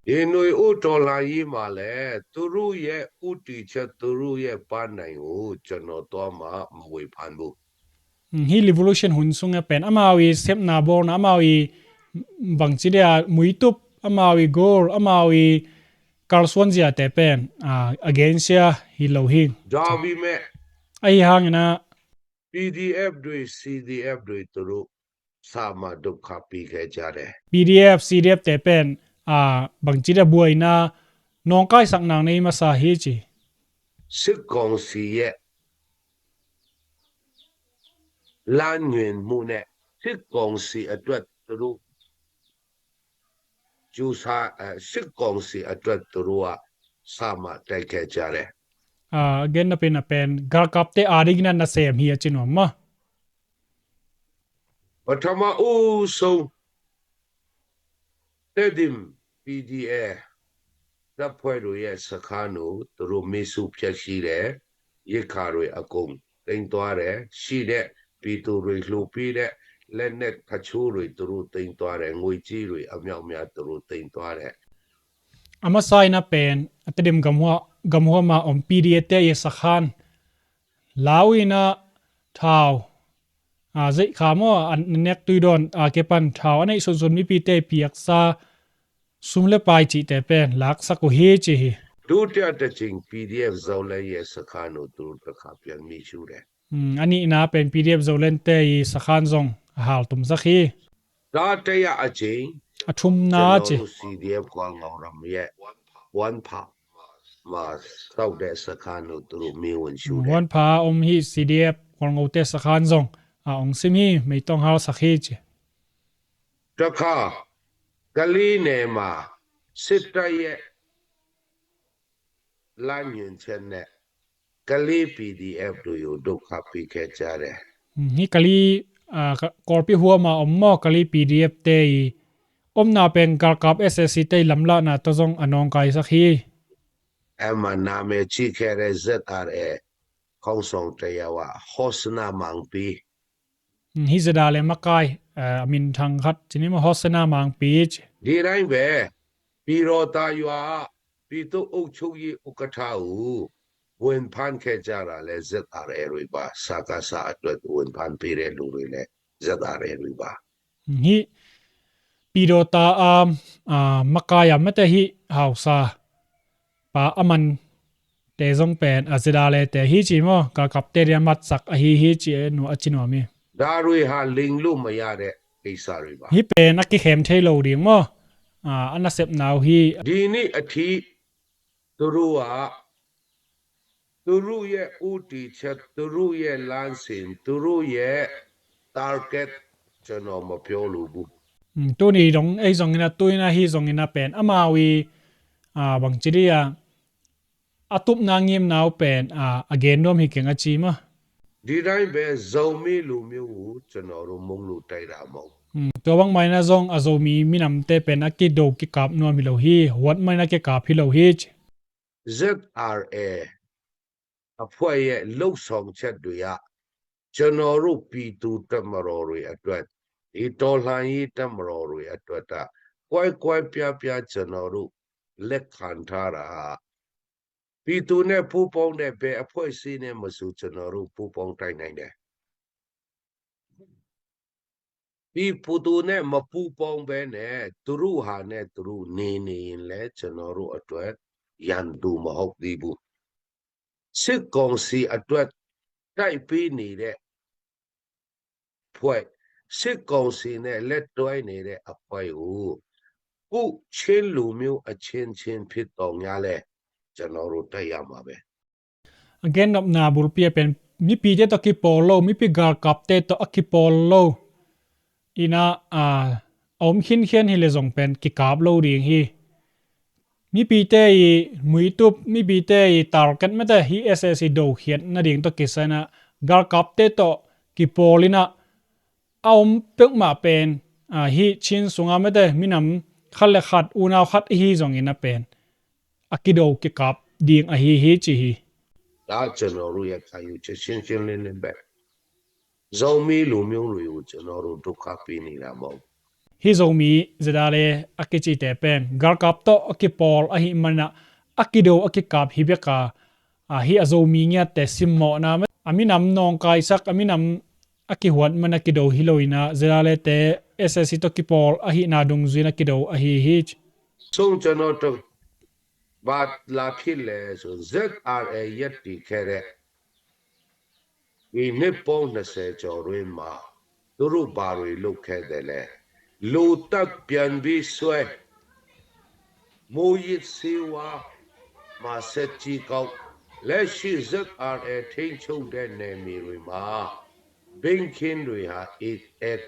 ဒီနွေဦးတော်လှန်ရေးမှာလည်း သူတို့ရဲ့ဦးတည်ချက် သူတို့ရဲ့ပန်းတိုင်ကို ကျွန်တော်သွားမှ မဝေဖန်ဘူး။ อืม ဟံၣ် revolution ဟုၣ်သုင်အပၢၼ် အမၢဝ်အံၤ သၢပ်ႇနၢ်ဘီနၢ် အမၢဝ်အံၤ ဘၣ်စံးဒၣ် မူတူပ် အမၢဝ်အံၤ goal အမၢဝ်အံၤ ကၢ်သွမ်စၢ်တဲပၢၼ် အာ against ဟံၣ်လီၤဟံၣ် ဒါပေမဲ့ အဟံၣ်ဟၢင်အံၤနၢ် PDF တွေ CDF တွေ သူတို့ ဆာမတုခပီခဲကြတယ်။ PDF CDF တဲပၢၼ် အာ ဘၣ်စံးဒၣ် ဘှီနၢ် နီၢ်ကၢၢ်စၢၣ်နၢၣ်န့ၣ် မၤသၢ်ဟံၣ်စံး စစ်ကောင်စီရဲ့ လမ်းညွှန်မှုနဲ့ စစ်ကောင်စီအတွက် သူတို့ ကြိုးစား အဲ စစ်ကောင်စီအတွက် သူတို့က စမှ တိုက်ခဲ့ကြတယ်။ အာ အကဲနုဘိဒၣ်ပၢၼ် ဂၢ်ကပ်တဲအါဒံကနၣ် နသၢမ်ဟံၣ်စံးနွမ်မၢ် ပထမဦးဆုံး တဒိမ် PDF တပ်ဖွဲ့တွေရဲ့စခန်းကို သူတို့မီးရှို့ဖျက်ဆီးတယ်။ ရိက္ခာတွေအကုန်သိမ်းသွားတယ်။ ရှိတဲ့ပြည်သူတွေလှူပေးတဲ့လက်နက်တချို့တွေ သူတို့သိမ်းသွားတယ်။ ငွေကြေးတွေအမြောက်အများ သူတို့သိမ်းသွားတယ်။ အမၤသၢ်အံၤနၢ်ပၢၼ် အတဒိမ် ကမ်ဟူး ကမ်ဟူးမၢ်အိၣ်မ် PDF တဲအံၤ စခန်း လၢဝံၤနၢ် ထၢဝ် အာ ရိက္ခာမၢ် အနက်တူၺ်းဒိၣ် အာ ကဲပၢၼ်ထၢဝ် အနံၣ်သုၣ်သုၣ်မီးပံတဲ ပံအကစၢ် သုမ်းလၢပၢႆစံးတဲပၢၼ် လၢကစၢ်ကဟ့ၣ်စံးဟံၣ် ဒုတိယတစ်ကြိမ် PDF Zoland ရဲ့စခန်းကို သူတို့တစ်ခါပြန်မီးရှို့တယ်။ อืม အနံၣ်အံၤနၢ်ပၢၼ် PDF Zoland တဲအံၤ စခန်းသွမ် အဟၢဝ်တုမ်သၢခါ တတိယအကြိမ် အထူၣ်နၢ်စံး ကျွန်တော်တို့ CDF ခွန်ငေါ်ရမ်ရဲ့ ဝမ်ဖာ မှာ ဆောက်တဲ့စခန်းကို သူတို့မီးဝင်ရှို့တယ်။ ဝမ်ဖာအိၣ်မ်ဟံၣ် CDF ခွန်ငေါ်တဲ စခန်းသွမ် အာ အိၣ်မ်သံမံ မီးတုမ်ဟၢဝ်သၢခါစံး တစ်ခါ ကလေးနယ်မှာ စစ်တပ်ရဲ့ လမ်းညွှန်ချက်နဲ့ ကလေး PDF တွေကို ဒုက္ခပေးခဲ့ကြတယ်။ อืม ဟံၣ် ကလေး အာ ကီၢ်ပယီၤဟူးမၢ်အိၣ်မ်မၢ် ကလေး PDF တဲအံၤ အိၣ်မ်နၢ်ပၢၼ် ဂၢ်ကပ် SSA တဲအံၤ လမ်လၢ်နၢ် တၢ်သွမ် အနီၢ်ကၢၢ်သၢခါ အဲမှာနာမည်ကြီးခဲ့တဲ့ ZRA ခေါင်းဆောင်တစ်ယောက်က ဟောစနမင်ပြီး อืม ဟံၣ်စဒါလဲ မကၢၢ် အဲ အမံၤထၢင်ၶတ်း စံးန့ၣ်မၢ် ဟောစနမင်ပြီး ဒီတိုင်းပဲ ပြည်တော်သာရွာက ပြည်သူ့အုပ်ချုပ်ရေးဥက္ကဋ္ဌကို ဝင်ဖမ်းခဲ့ကြတာလည်း ZRA တွေပါ။ စကစအတွက် ဝင်ဖမ်းပေးတဲ့လူတွေလည်း ZRA တွေပါ။ ဟံၣ် ပြည်တော်သာအံၤ အာ မကၢၢ်ယၤ မ့ၢ်တဲ ဟံၣ်ဟၢဝ်သၢ ပၢ်အမၢၼ် တဲသွမ်ပၢၼ် အစဒါလဲတဲ ဟံၣ်စံးမၢ် ဂၢ်ကပ်တဲဒၣ် မတ်စၢၵ်် အဟံၣ်ဟံၣ်စံး နူအစံးနူမံ ဒါတွေဟာ လိမ်လို့မရတဲ့ကိစ္စတွေပါ။ ဟံၣ်ပၢၼ် အက့ၤခဲမ်ထဲလိာ်ဒံးမၢ် အာ အနၢ်သၢပ်ၣ်နၢ်ဟံၣ် ဒီနေ့အထိ သူတို့က သူတို့ရဲ့ဦးတည်ချက် သူတို့ရဲ့လမ်းစဉ် သူတို့ရဲ့ target ကျွန်တော်မပြောလိုဘူး။ อืม တူၢ်နံၤဒိၣ် အဲ သွမ်အံၤနၢ် တူၢ်နံၤဟံၣ် သွမ်အံၤနၢ်ပၢၼ် အမၢဝံၤ အာ ဘၣ်စံးဒၣ် အတူၢ်နၢ်ငိမ်နၢ်ပၢၼ် အာ အဂ့ၢ်နွမ်ဟံၣ်က့ၤ အစံးမၢ် ဒီတိုင်းပဲ ဇိုမီးလူမျိုးကို ကျွန်တော်တို့ မုန်းလို့တိုက်တာမဟုတ်ဘူး။ อืม တူၢ်ဘၣ်မၢ်အံၤနၢ် သွမ် အဇိုမီး မံၢ်နၢ်တဲပၢၼ် အက့ၤဒိၣ်က့ၤကပ်နွမ်ဟံၣ်လီၤဟံၣ် ဝၢ်မၢ်အံၤနၢ် က့ၤကပ်ဟံၣ်လီၤဟံၣ် ZRA အဖွဲ့ရဲ့လုပ်ဆောင်ချက်တွေက ကျွန်တော်တို့ပြည်သူ့တပ်မတော်တွေအတွက် ဒီတော်လှန်ရေးတပ်မတော်တွေအတွက် ဒါကွဲကွဲပြားပြား ကျွန်တော်တို့လက်ခံထားတာ ပြည်သူနဲ့ပူးပေါင်းတဲ့ ဘယ်အဖွဲ့အစည်းနဲ့မဆို ကျွန်တော်တို့ပူးပေါင်းတိုက်နိုင်တယ်။ ပြည်သူနဲ့မပူးပေါင်းဘဲနဲ့ သူတို့ဟာနဲ့သူတို့နေနေရင်လည်း ကျွန်တော်တို့အတွက်ရန်သူမဟုတ်သေးဘူး။ စစ်ကောင်စီအတွက်တိုက်ပေးနေတဲ့အဖွဲ့၊ စစ်ကောင်စီနဲ့လက်တွဲနေတဲ့အဖွဲ့ကို不亲လူမျိုးအချင်းချင်းဖြစ်သော်ငြားလည်း ကျွန်တော်တို့ တိုက်ရမှာပဲ။ A gennopna bulpi ah pen mipite tawh kipawl lo, mipi galkapte tawh a kipawl lo in ah, a om khinkhian hi leh zong pen kikap lo ding hi. Mipite i muitup, mipite i target mate hi S A C dokhiat nading tawh kisai in ah galkapte tawh kipawl in ah a om peuhmah pen, a, hih Chin sungah mate minam khat le khat, unau khat ihi zongin ah pen a kido kikap ding ahi hi ci hi. ဒါကျွန်တော်တို့ရဲ့ခံယူချက်ရှင်းရှင်းလင်းလင်းပဲ။ ဇော်မီလူမျိုးတွေကို ကျွန်တော်တို့ ဒုက္ခပေးနေတာမဟုတ်ဘူး။ Hih Zomi ZRA a kicite pen galkap tawh a kipawl ahih manin ah a kido a kikap hi bek a, a, hih a Zomi ngiatte simmawhna, a minam nawngkaisak, a minam a kihuat manin a kido hi lo in ah ZRA te S A C tawh kipawl ahihna dungzui in a kido ahi hi. ဆုံးကျွန်တော်တို့ ဘာလာဖြစ်လဲဆို ZRA ရပ်တည်ခဲ့တဲ့ ဒီနှစ်ပေါင်းနှစ်ဆယ်ကျော်အတွင်းမှာ သူတို့ဘာတွေလုပ်ခဲ့တယ်လဲ။ လူသတ်ပြန်ပေးဆွဲ၊ မူးယစ်ဆေးဝါးမှာ ဆက်ကြေးကောက်၊ လက်ရှိ ZRA ထိန်းချုပ်တဲ့နယ်မြေတွေမှာ ဘိန်းခင်းတွေဟာ ဧ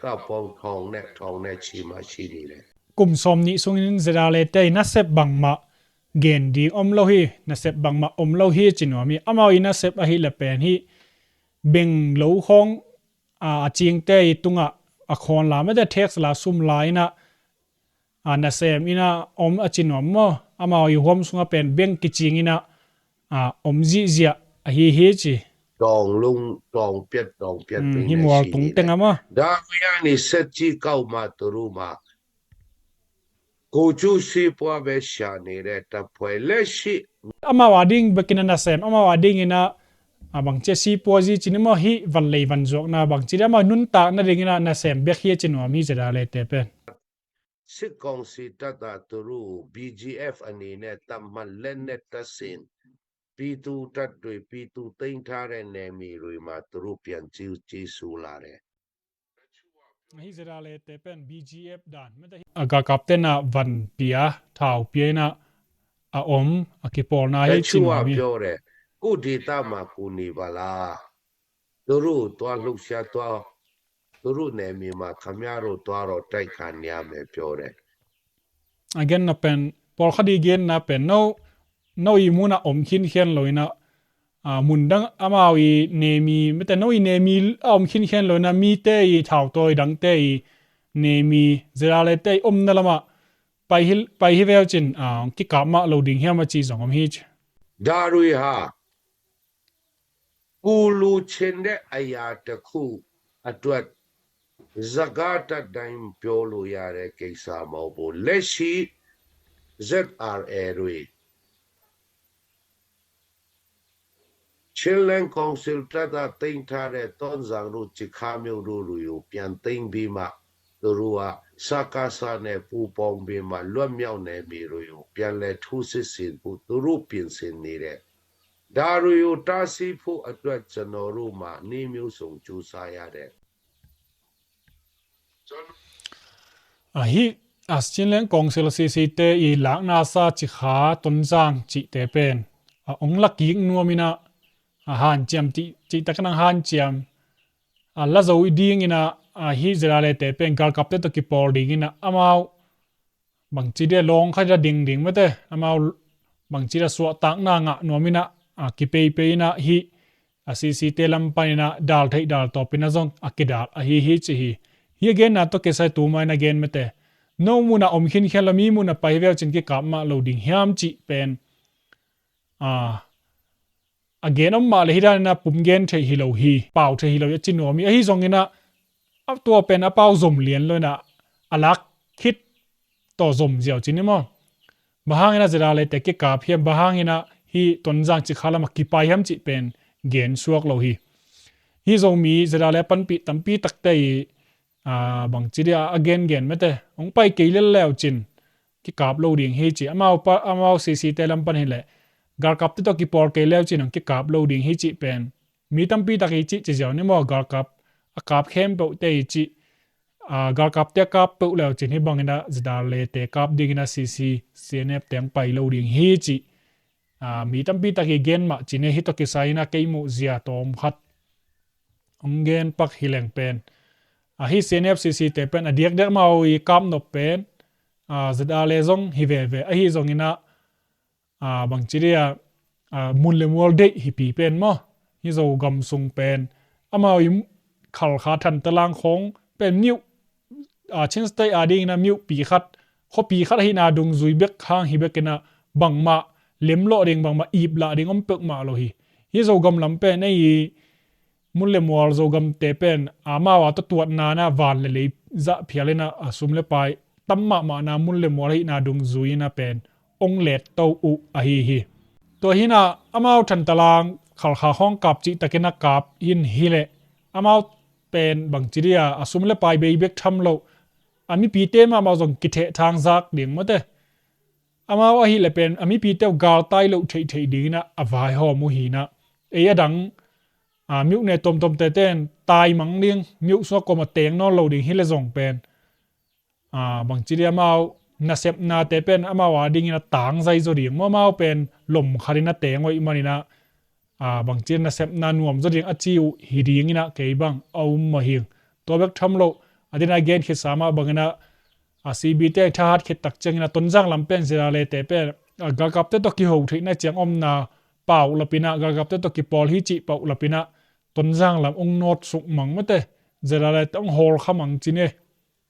ကပေါင်းထောင်နဲ့ထောင်နဲ့ချီမှာရှိနေတယ်။ Kum sawmnih sungin ZRA te i nasep bangmah gen ding om lo hi, nasep bangmah om lo hi ci nuam hi. Amau i nasep ahih leh pen hih beng lo khawng, a, a cingte i tungah a khawn la mate, tax la, sum la in ah, a, nasem in ah om a ci nuam maw? Amau i huam sungah pen beng kicing in ah, a, om zihziah ahi hi ci. တောင်လုံး၊ တောင်ပြတ်၊ တောင်ပြတ် hih mual tung teng ah maw? ဒါတွေက ဆက်ကြေးကောက်မှ သူတို့မှာ ကိုယ်ကျိုးစီးပွားပဲရှာနေတဲ့တပ်ဖွဲ့၊ လက်ရှိ Amau a ding bekin ah nasem, amau a dingin ah, a, bangci a sipuazi ci ni maw, hih van lei van zuakna bangci dih amau nuntak nadingin ah nasem bek hi a ci nuam hi ZRA te pen. စစ်ကောင်စီတပ်သား သူတို့ကို BGF အနေနဲ့ သတ်မှတ်၊ လက်နက်တပ်ဆင်၊ ပြည်သူ့တပ်တွေ၊ ပြည်သူသိမ်းထားတဲ့နယ်မြေတွေမှာ သူတို့ပြန်ကျေးကျေးဆိုးလာတယ်။ Hih ZRA te pen BGF dan mate hi. A galkapte in ah van pia, thau pia in ah a om, a kipawlna hi ci nuam hi. ပြောတယ်။ ကိုယ့်ဒေသမှာ ကိုယ်နေပါလား။ သူတို့သွားလှုပ်ရှားသွား၊ သူတို့နယ်မြေမှာ ခင်ဗျားတို့သွားတော့ တိုက်ခံနေရမယ် ပြောတယ်။ A genna pen, pawlkhat i genna pen, no, no i munah om khinkhian lo in ah, a, mun dang amau i nemi, mate no i nemi a om khinkhian lo in ah mite i thautawi dangte i nemi, ZRA te i omna lamah pai hi, pai hi veu cin, a, kikap mah lo ding hiam a ci zong om hi ci. ဒါတွေဟာ ကိုယ်လိုချင်တဲ့အရာတစ်ခုအတွက် စကားတတ်တိုင်းပြောလို့ရတဲ့ကိစ္စမဟုတ်ဘူး။ လက်ရှိ ZRA တွေ Chinland Council တပ်သားသိမ်းထားတဲ့ တွန်းဇံတို့ ကျခါမြို့တို့တွေကို ပြန်သိမ်းပြီးမှ သူတို့က စကစနဲ့ ပူးပေါင်းပြီးမှ လွတ်မြောက်နယ်မြေတွေကို ပြန်လည်ထိုးစစ်ဆင်ဖို့ သူတို့ပြင်ဆင်နေတယ်။ ဒါတွေကို တားဆီးဖို့အတွက် ကျွန်တော်တို့မှာ နည်းမျိုးစုံ ကြိုးစားရတယ်။ A, hih, a, Chinland Council CC te i lakna sa Cikha, Tonzang cihte pen, a, ong la kik nuam in ah, a, hanciam cih, cihtak in ah hanciam, a, la zo i ding in ah, a, hih ZRA te pen galkapte tawh kipawl ding in ah amau bangci dia lawng khat a ding ding mate, amau bangci dia suahtakna ngah nuam in ah, a, kipeipei in ah hih, a, CC te lam pan in ah dal theih dal tawp in ah zong a kidal ahi hi ci hi. Hih a genna tawh kisai tuma in a gen mate, no munah om khinkhian lo, mi munah pai hi veu cin kikap mah lo ding hiam cih pen, a, a gen om mah le hih dan in ah pum gen theih hi lo hi, pau theih hi lo hi a ci nuam hi. Ahi zongin ah, a tua pen a pau zom lian lo in ah, a lak khit tawh zom ziau ci ni maw? Bang hangin ah ZRA te kikap hiam, bang hangin ah hih Tonzang Cikha lamah kipai hiam cih pen gen suak lo hi. Hih Zomi ZRA panpih tampi takte i, a, bangci dia a gengen mate, hong pai kei lel leu cin kikap lo ding hi ci. Amau pa, amau CC te lam pan hi leh galkapte tawh kipawl kei leu cin hong kikap lo ding hi cih pen mi tampi tak i cih ci ziau ni maw? Galkap a kap khempeuhte i cih, a, galkapte a kap peuh leu cin hih bangin a ZRA te kap dingin a CC, CNF te hong pai lo ding hi cih, a, mi tampi tak i gen mah cin e. Hih tawh kisai in a kei muh zia tawm khat hong gen pak hi leng pen, a, hih CNF CC te pen a diakdiak amau i kap nop pen, a, ZRA zong hi veve. Ahi zongin a, a, bangci dia, a, mun le mual deih hipi pen maw, hih Zogam sung pen amau i Khalkha, Thantlang khawng pen myo, a, Chin State a dingin a myopi khat, khuapi khat ahihna dungzui bek hang hi bekin a bangmah lemlawh ding, bangmah iplah ding om peuhmah lo hi. Hih Zogam lam pen ei i mun le mual Zogamte pen amau a tawh tuatna na van le lei zah phial in a, a, sum le pai tam mahmahna mun le mual ahihna dungzui in a pen ong let to uh ahi hi. Tua hi in a amau Thantlang, Khalkha khawng kap cihtakin a kap in hi leh amau pen bangci dia a sum le pai bei bek tham lo, a mipite mahmah zong kithehthang zak ding mawte. Amau ahih leh pen a mipite uh galtai loh theihtheih dingin a, a vaihawm uh hi in a. Ei a dang, a, myo ne tuamtuamte ten taimang ding, myo sungah kuamah teng nawn lo ding hi leh zong pen, a, bangci dia amau nasepnate pen amau a dingin a tangzai zaw ding maw, amau pen lom khatin a teng uh ahih manin a, a, bangci dia nasepna nuam zaw ding a ci uh hi dingin a kei bang a um mah hi. Tua bek tham lo, a dingin a gen khitsa mah bangin a, a, CB te thahat khit tak ciangin a Tonzang lam pen ZRA te pen, a, galkapte tawh kiho theihna ciang omna paulapin a, galkapte tawh kipawl hi cih paulapin a Tonzang lam ong nawt suk mang mawte, ZRA te ong hawlkha mang cin e,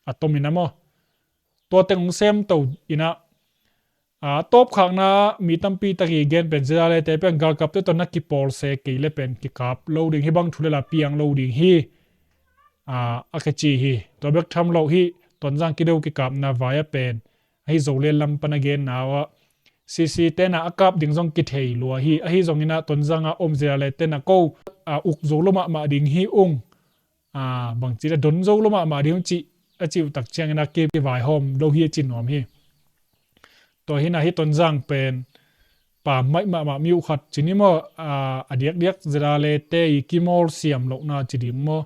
a tomin a maw. Tua teng ong sem to in a, a, tawpkhakna mi tampi tak i gen pen ZRA te pen galkapte tawh na kipawl se kei leh pen kikap lo ding, hih bang thu le la piang lo ding hi, a, a kici hi. Tua bek tham lo hih Tonzang kido kikapna vai a pen, ahi Zoland lam pan a genna uh a, CC ten a a kap ding zong kithei lua hi. Ahi zongin a Tonzang a om ZRA ten a ko, a, uk zo lo mahmah ding hi ung, a, bangci dia don zo lo mahmah ding ung cih a ci uh tak ciangin a ki, kivaihawm lo hi a ci nuam hi. Tua hi in a hih Tonzang pen pammaih mahmah mi uh khat cin hi maw, a, a diakdiak ZRA te i kimawl siam lohna ci ding maw.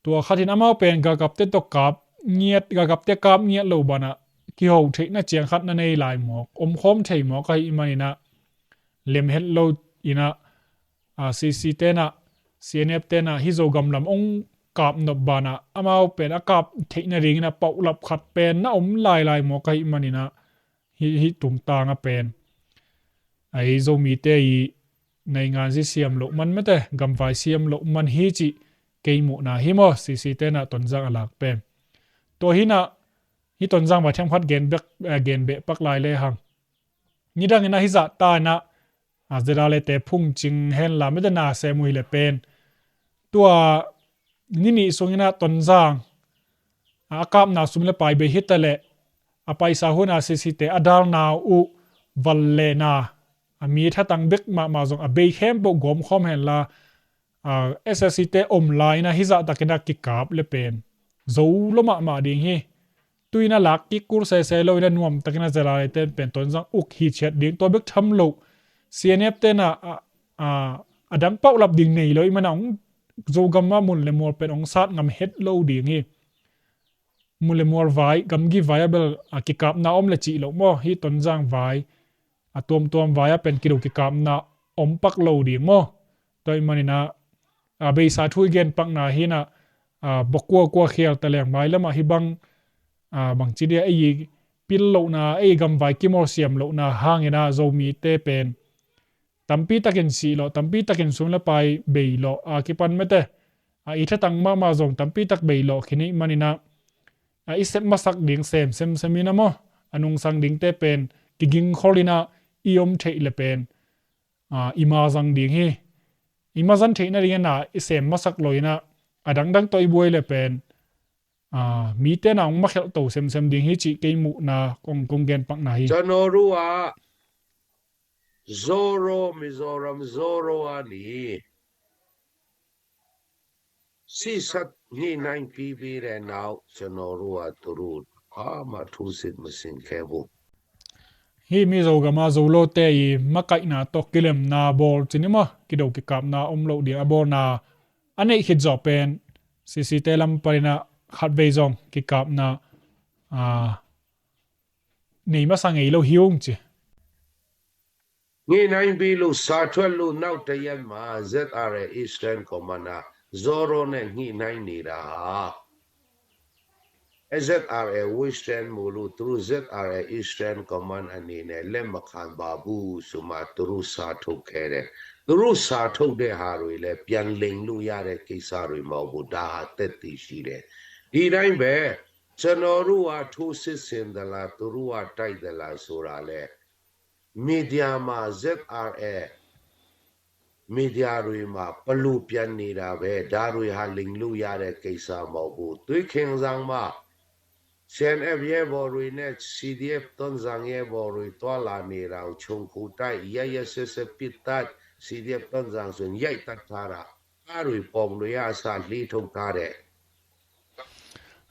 Tua khat in amau pen galkapte tawh kap ngiat, galkapte kap ngiat lo banah kiho theihna ciang khat na nei lai mawk, omkhawm thei mawk ahih manin a, lem het lo in a, a, CC ten a, CNF ten a hih Zogam lam ong kap nop banah amau pen a kap theihna dingin a paulap khat pen na om lailai mawk ahih manin a, hih, hih tungtang a pen, a, ei Zomite i naingan zi siam loh man mawte, gamvai siam loh man hi cih kei muhna hi maw, CC ten a Tonzang a lak pen. Tua hi in a, hih Tonzang vai themkhat gen bek, a, gen beh pak lai lehang, nidangin a hih zahta in a, a, ZRA te phungcing henla mawte na sem uh hi leh pen, tua ni nih sungin a Tonzang, a, a kapna sum le pai bei hi ta leh, a, paisa hun a CC te a dalna uh val lehna, a, mi thatang bek mahmah zong a bei khempeuh gawmkhawm henla, a, SAC te om lai in a hih zahtakin a kikap leh pen zo lo mahmah ding hi. Tu in a lak kik kul sese lo in a nuamtakin a ZRA te pen Tonzang uk hi ciat ding. Tua bek tham lo, CNF ten a, a, a, a dang paulap ding nei lo ahih manin a ong Zogam a mun le mual pen ong sat ngam het lo ding hi. Mun le mual vai, gamgi vai a bel, a, kikapna om le cih loh maw, hih Tonzang vai, a, tuamtuam vai a pen kido kikapna om pak lo ding maw. Tua ahih manin a, a, beisa thu i gen pakna hi in a, a, bawk kuakua khial ta leng mailam ah hih bang, a, bangci dia ei pil lohna, ei gamvai kimawl siam lohna hangin a Zomite pen tampi takin sih lawh, tampi takin sum le pai bei lawh, a, kipan mawte, a, i thatang mahmah zong tampi tak bei lawh khin ahih manin a, a, i sep masak ding sem semsem in a maw, a nungsang dingte pen kigingkhol in a i om theih leh pen, a, i ma zang ding hi. I ma zang theihna dingin a i sem masak lo in a, a dangdang tawh i buai leh pen, a, mite na ong makhelh to semsem ding hi cih kei muhna kong, kong gen pakna hi. Canoru a Zoro, Mizoram Zoro a ni. Sisat ni nine P B le nau Canoru a turu ama thusit masin kebu. Hih Mizo gam a Zolote i makaihna tawh kilemna bawl cin i maw, kido kikapna om loh ding a bawlna a neih khit zawh pen CC te lam panin a khatvei zong kikapna, aa, nei masa ngei lo hi ung ci. Ngihnaing bi lu sa thuat lu nau ta yan ma Z R A Eastern Command a zoro ne ngihnaing ni ra ha. Z R A Western mu lu turu Z R A Eastern Command a ni ne lem ma khan ba bu su ma turu sa thuk khe de. Turu sa thuk de ha rui le pian ling lu ya de kei sa rui mau bu da ha tet ti si de. Di dai be ကျွန်တော်တို့ကထိုးစစ်ဆင်သလား၊ သူတို့ကတိုက်သလားဆိုတာလဲ မီဒီယာမှာ Z R A မီဒီယာတွေမှာ ပလူပြန်နေတာပဲ။ ဒါတွေဟာ လိမ်လို့ရတဲ့ကိစ္စမဟုတ်ဘူး။ သွေးခင်စံမှာ C N F ရဲဘော်တွေနဲ့ C D F တွန်းဇံရဲဘော်တွေ သွားလာနေတာကို ခြုံခိုတိုက်၊ ရက်ရက်စက်စက်ပစ်သတ်၊ C D F တွန်းဇံဆိုရင် ရိုက်သတ်ထားတာ၊ ကားတွေ၊ ပုံတွေကအစ လှေထုတ်ထားတဲ့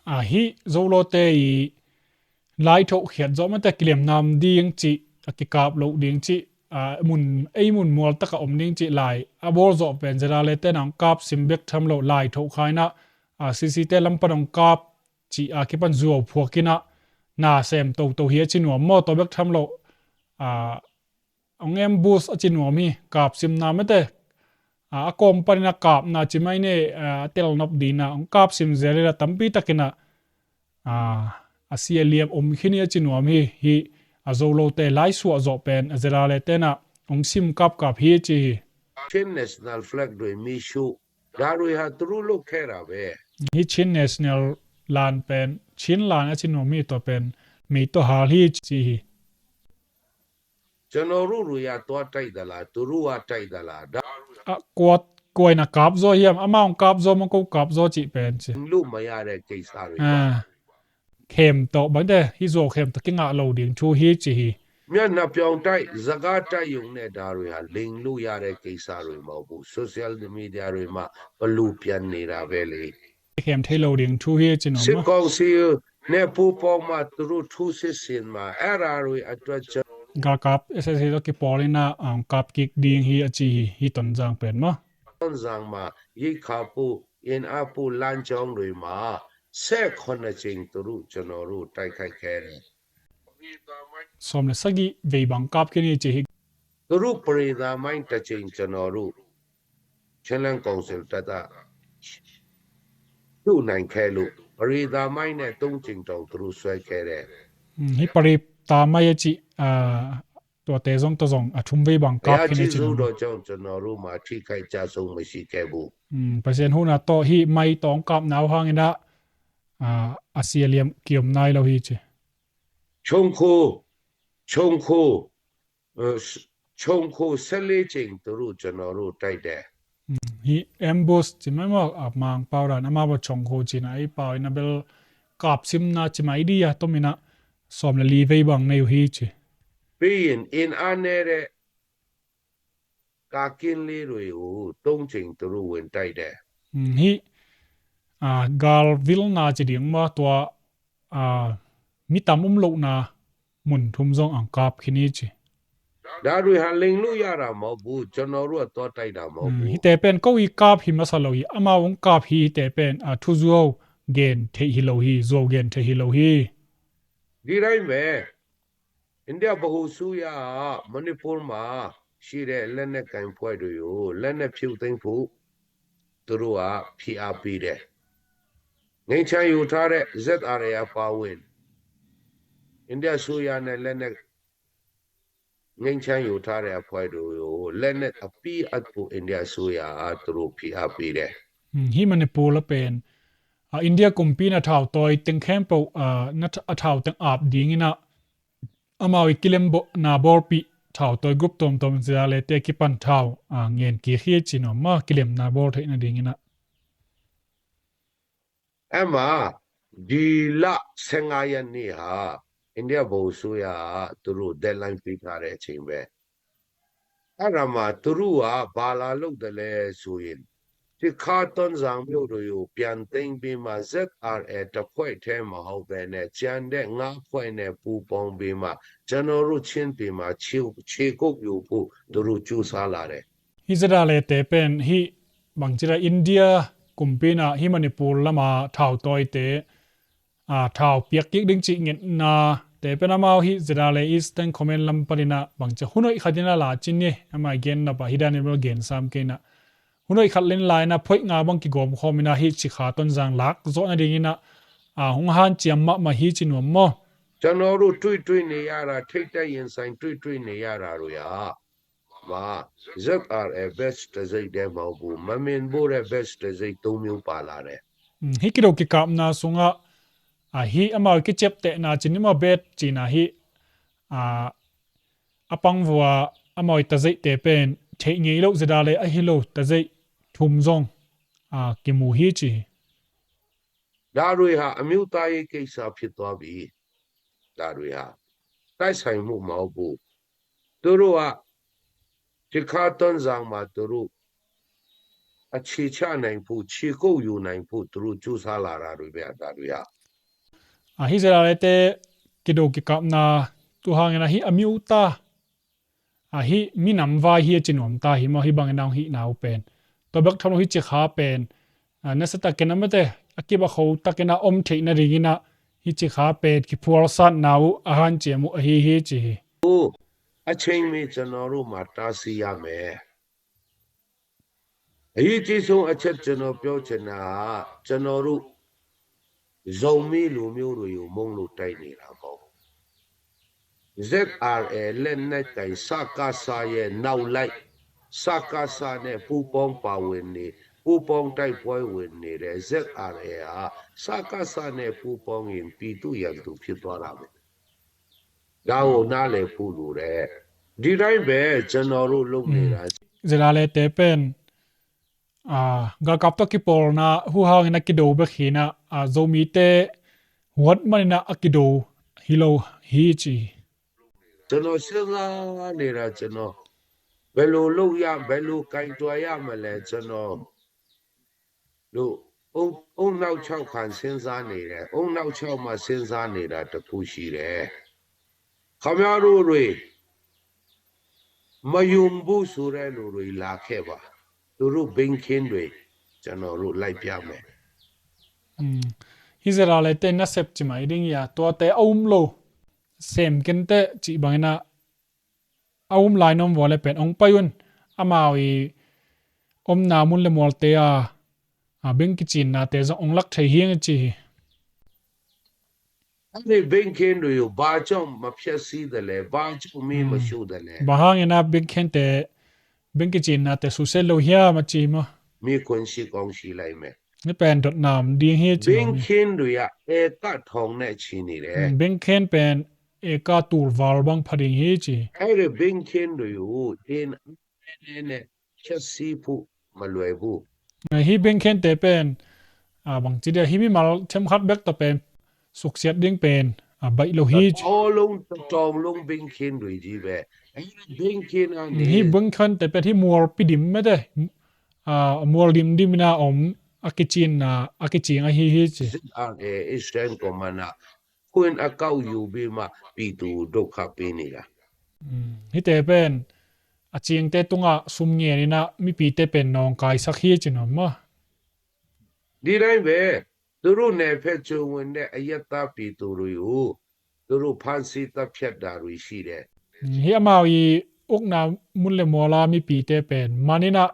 Ahi Zolote i lai thokhiat zawh mate kilemnam ding cih, a kikap loh ding cih, a mun, ei mun mual taka om ding cih lai a bawl zawh pen zera le tena hong kap sim bek tham lo lai thokhaina, a C C te lam pan hong kap cih a kipan zuau phuakinah na sem toto hi a ci nuam maw? Tua bek tham lo, a hong ambush a ci nuam hi. Kap simna mate, a, a kawm panin a kapna ci mai ne, a, a telnop dina hong kap sim zel ila tampi takina, a, a sia liam om khin hi a ci nuam hi. Hi a Zolote lai suah zawh pen a zera le tena hong sim kapkap hi a ci hi. Chin National Flag တွေမီးရှို့၊ ဒါတွေဟာ သူတို့လုပ်ခဲ့တာပဲ။ Hi Chin National လန် pen Chin လန် a ci nuam hi. Tua pen mei tawh hal hi ci hi. ကျွန်တော်တို့တွေကသွားတိုက်သလား၊ သူတို့ကတိုက်သလား။ ဒါ A kuat kuaina kap zaw hiam? Amau hong kap zaw maw, ko kap zaw cih pen ci. လုပ်မရတဲ့ကိစ္စတွေပါ။ A, khem tawh bangte hi zuau khem tawh kingah lo ding thu hi ci hi. မျက်နှာပြောင်တိုက်၊ စကားတိုက်ရုံနဲ့ ဒါတွေဟာ လိမ်လို့ရတဲ့ကိစ္စတွေမဟုတ်ဘူး။ Social media တွေမှာ ပလူပြန်နေတာပဲလေ။ Khem thei lo ding thu hi ci nuam maw? စစ်ကောင်စီနဲ့ ပူးပေါင်းမှ သူတို့ထိုးစစ်ဆင်မှာ၊ အဲ့ဒါတွေအတွက် ကျွန်တော်တို့ Galkap S S A tawh kipawlina, a, hong kap kik ding hi a ci hi, hi Tonzang pen maw? တွန်းဇံမှာ ရိက္ခာပို့၊ အင်အားပို့၊ လမ်းကြောင်းတွေမှာ ဆယ့်ခုနစ်ကြိမ် သူတို့ ကျွန်တော်တို့ တိုက်ခိုက်ခဲ့တယ်။ Sawm le sagih vei bang kap khin hi ci hi. သူတို့ ပရိသတ်မိုင်းတစ်ကြိမ် ကျွန်တော်တို့ ချင်းလန်းကောင်စီတပ်သား သူ့နိုင်ခဲလို့ ပရိသတ်မိုင်းနဲ့ သုံးကြိမ်တောင် သူတို့ဆွဲခဲ့တယ်။ Hi ပရိသတ်မိုင်း a ci, a, tuate zong tawh zong a thum vei bang kap khin hi ci nuam maw? ဘုရားကျေးဇူးတော်ကြောင့် ကျွန်တော်တို့မှာ ထိခိုက်ကျဆုံးမရှိခဲ့ဘူး။ Pasian huhna tawh hi mai tawh hong kapna uh hanginah, a, a sia liam kiom nai lo hi ci. ခြုံခို၊ ခြုံခို၊ အဲ၊ ခြုံခို ဆယ့်လေးကြိမ် သူတို့ ကျွန်တော်တို့ တိုက်တယ်။ Hi ambush ci mai maw, a Mang pau dan amau a ခြုံခို cina ei pau ina bel kap simna ci mai dih a, tominah sawm le li vei bang nei uh hi ci. ပြီးရင် အင်အားနည်းတဲ့ ကာကင်းလေးတွေကို သုံးကြိမ် သူတို့ ဝင်တိုက်တယ်။ Hi, a, gal vilna ci ding maw, tua, a, mi tam um lohna mun thum zong hong kap khin hi ci. ဒါတွေဟာ လိမ်လို့ရတာမဟုတ်ဘူး။ ကျွန်တော်တို့က သွားတိုက်တာမဟုတ်ဘူး။ Hihte pen ko i kap hi masa lo hi, amau hong kap hi. Hihte pen, a, thuzuau gen theih hi lo hi, zuau gen theih hi lo hi. ဒီတိုင်းပဲ အိန္ဒိယဗဟိုအစိုးရက မဏိပူရ်မှာရှိတဲ့ လက်နက်ကိုင်အဖွဲ့တွေကို လက်နက်ဖြုတ်သိမ်းဖို့ သူတို့က ဖိအားပေးတယ်။ ငြိမ်းချမ်းယူထားတဲ့ Z R A အပါအဝင် အိန္ဒိယအစိုးရနဲ့ လက်နက် ငြိမ်းချမ်းယူထားတဲ့အဖွဲ့တွေကို လက်နက်အပြီးအပ်ဖို့ အိန္ဒိယအစိုးရက သူတို့ ဖိအားပေးတယ်။ Hi Manipur la pen, a, India kumpi in a thautawi teng khempeuh, a, na th-, a thau teng ap dinginah amau i kilemna bawlpih thautawi group tuamtuam zia le te kipan thau, a, ngen kik hi ci nuam maw, kilemna bawl theih nadinginah. အဲ့မှာ ဒီလ ဆယ့်ငါးရက်နေ့ဟာ အိန္ဒိယဗဟိုအစိုးရက သူတို့ deadline ပေးထားတဲ့အချိန်ပဲ။ အဲ့ဒါမှာ သူတို့က ဘာလာလုပ်တယ်လဲဆိုရင် စစ်ခါ တွန်းဇံမြို့တွေကို ပြန်သိမ်းပြီးမှ Z R A တစ်ဖွဲ့တည်းမဟုတ်ဘဲနဲ့ ကျန်တဲ့ ငါးဖွဲ့နဲ့ ပူးပေါင်းပြီးမှ ကျွန်တော်တို့ ချင်းပြည်မှာ ခြေ-၊ ခြေကုပ်ယူဖို့ သူတို့ ကြိုးစားလာတယ်။ Hi zeda le te pen hi bangcila India kumpi in ah hih Manipur lama thau tawite, aa, thau piak kik ding cih ngetna te pen amau hih ZRA Eastern Command lam panin ah bangci hun hoih khat in ah la cin hi, amah i gen nop ah hih dan in bel gen sam kei in ah, hun hoih khat len la in ah phoih nga bang kigawm khawm in ah hih Cikha Tonzang lak zawh nadingin ah, aa, hong hanciam mahmah hi ci nuam maw? ကျွန်တော်တို့ တွေ့တွေ့နေရတာ ထိပ်တိုက်ရင်ဆိုင် တွေ့တွေ့နေရတာတွေက မှာ ZRA ဘက်တစ်စိတ်တည်းမဟုတ်ဘူး မမင်ဘူးတဲ့ ဘက်တစ်စိတ်သုံးမျိုးပါလာတယ်။ Hih kido kikapna sungah, aa, hih amau i kiciaptehna cin i mah bet cina hih, aa, a pang vua amau i tazeihte pen theih ngei lo ZRA ahi lo tazeih thum zong, aa, kimu hi ci hi. ဒါတွေဟာ အမျိုးသားရေးကိစ္စဖြစ်သွားပြီ။ ဒါတွေဟာ တိုက်ဆိုင်မှုမဟုတ်ဘူး။ သူတို့က ရခါတွန်းဆောင်မှာ သူတို့ အခြေချနိုင်ဖို့ ခြေကုပ်ယူနိုင်ဖို့ သူတို့ ကြိုးစားလာတာတွေပဲ ဒါတွေက။ Aa, hih ZRA te kido kikapna tu hangin ah hih a mi uta, aa, hih minam vai hi a ci nuam ta hi maw, hih bangin ah hong hihna uh pen. Tua bek tham lo hih Cikha pen, aa, nasa takin ah mate, a kibakho takin ah om theih nadingin ah hih Cikha pen kiphualsatna uh a hanciam uh ahi hi ci hi. အချိန်မီ ကျွန်တော်တို့မှာ တားဆီးရမယ်။ အရေးကြီးဆုံးအချက် ကျွန်တော်ပြောချင်တာက ကျွန်တော်တို့ ဇုံမီးလူမျိုးတွေကို မုန်းလို့တိုက်နေတာမဟုတ်ဘူး။ ZRA လက်နက်ကိုင် စကစရဲ့နောက်လိုက် စကစနဲ့ ပူးပေါင်းပါဝင်နေ ပူးပေါင်းတိုက်ပွဲဝင်နေတဲ့ ZRA ဟာ စကစနဲ့ ပူးပေါင်းရင် ပြည်သူ့ရန်သူဖြစ်သွားတာပဲ။ ဒါကိုနားလည်ဖို့လိုတယ်။ ဒီတိုင်းပဲ ကျွန်တော်တို့လုပ်နေတာ။ ZRA te pen, aa, galkap tawh kipawlna uh hangin a kido bek hi in ah, aa, Zomite huat manin ah a kido hi lo hi ci hi. ကျွန်တော်စဉ်းစားနေတာ ကျွန်တော်ဘယ်လိုလုပ်ရ ဘယ်လိုကိုင်တွယ်ရမလဲ ကျွန်တော်တို့ အုံအုံနောက်ခြောက်ခံစဉ်းစားနေတယ်။ အုံနောက်ခြောက်မှာ စဉ်းစားနေတာတစ်ခုရှိတယ်။ ခင်ဗျားတို့တွေ မယုံဘူးဆိုတဲ့လူတွေ လာခဲ့ပါ။ သူတို့ ဘိန်းခင်းတွေ ကျွန်တော်တို့ လိုက်ပြမယ်။ Hih ZRA te nasep ci mai ding hi a, tuate a um lo sem kenteh cih bangin ah a um lai nuam vua le pen hong pai un, amau i omna mun le mualte a, aa, beng kicinnate zong hong lak thei hi ing ci hi. အဲ့ဒီဘိန်းခင်းတွေကို ဘာကြောင့်မဖျက်ဆီးသလဲ၊ ဘာကြောင့်မီးမရှို့သလဲ။ Bang hangin ah beng khente, beng kicinnate susia lo hiam a ci maw? မီးရှို့ကောင်းရှိလိုက်မယ်။ Hih pen dotna om ding hi ci. ဘိန်းခင်းတွေက ဧကထောင်နဲ့ချီနေတယ်။ Beng khen pen eka tulval bang pha ding hi ci. အဲ့ဒီဘိန်းခင်းတွေကို DNA နဲ့ ဖျက်ဆီးဖို့မလွယ်ဘူး။ Hih beng khente pen, aa, bangci dia, hih mimal themkhat bek tawh pen suksiat ding pen, aa, baih lo hi ci. တစ်တောလုံး တစ်တောင်လုံး ဘိန်းခင်းတွေကြီးပဲ။ အဲ့ဒီဘိန်းခင်းကနေ Hih beng khente pen hih mualpi dim mete, aa, mual dimdim in ah om a kicinna, a kicing ahi hi ci. ZRA Eastern Command က ခွင့်အကောက်ယူပြီးမှ ပြည်သူကို ဒုက္ခပေးနေတာ။ Hihte pen a cingte tungah sum ngen in ah mipite pen nawngkaisak hi ci nuam maw? ဒီတိုင်းပဲ သူတို့နယ်ဖက်ကျိုးဝင်တဲ့ အရပ်သားပြည်သူတွေကို သူတို့ ဖမ်းဆီးသတ်ဖြတ်တာတွေရှိတယ်။ Hih amau i ukna mun le mual a mipite pen man in ah,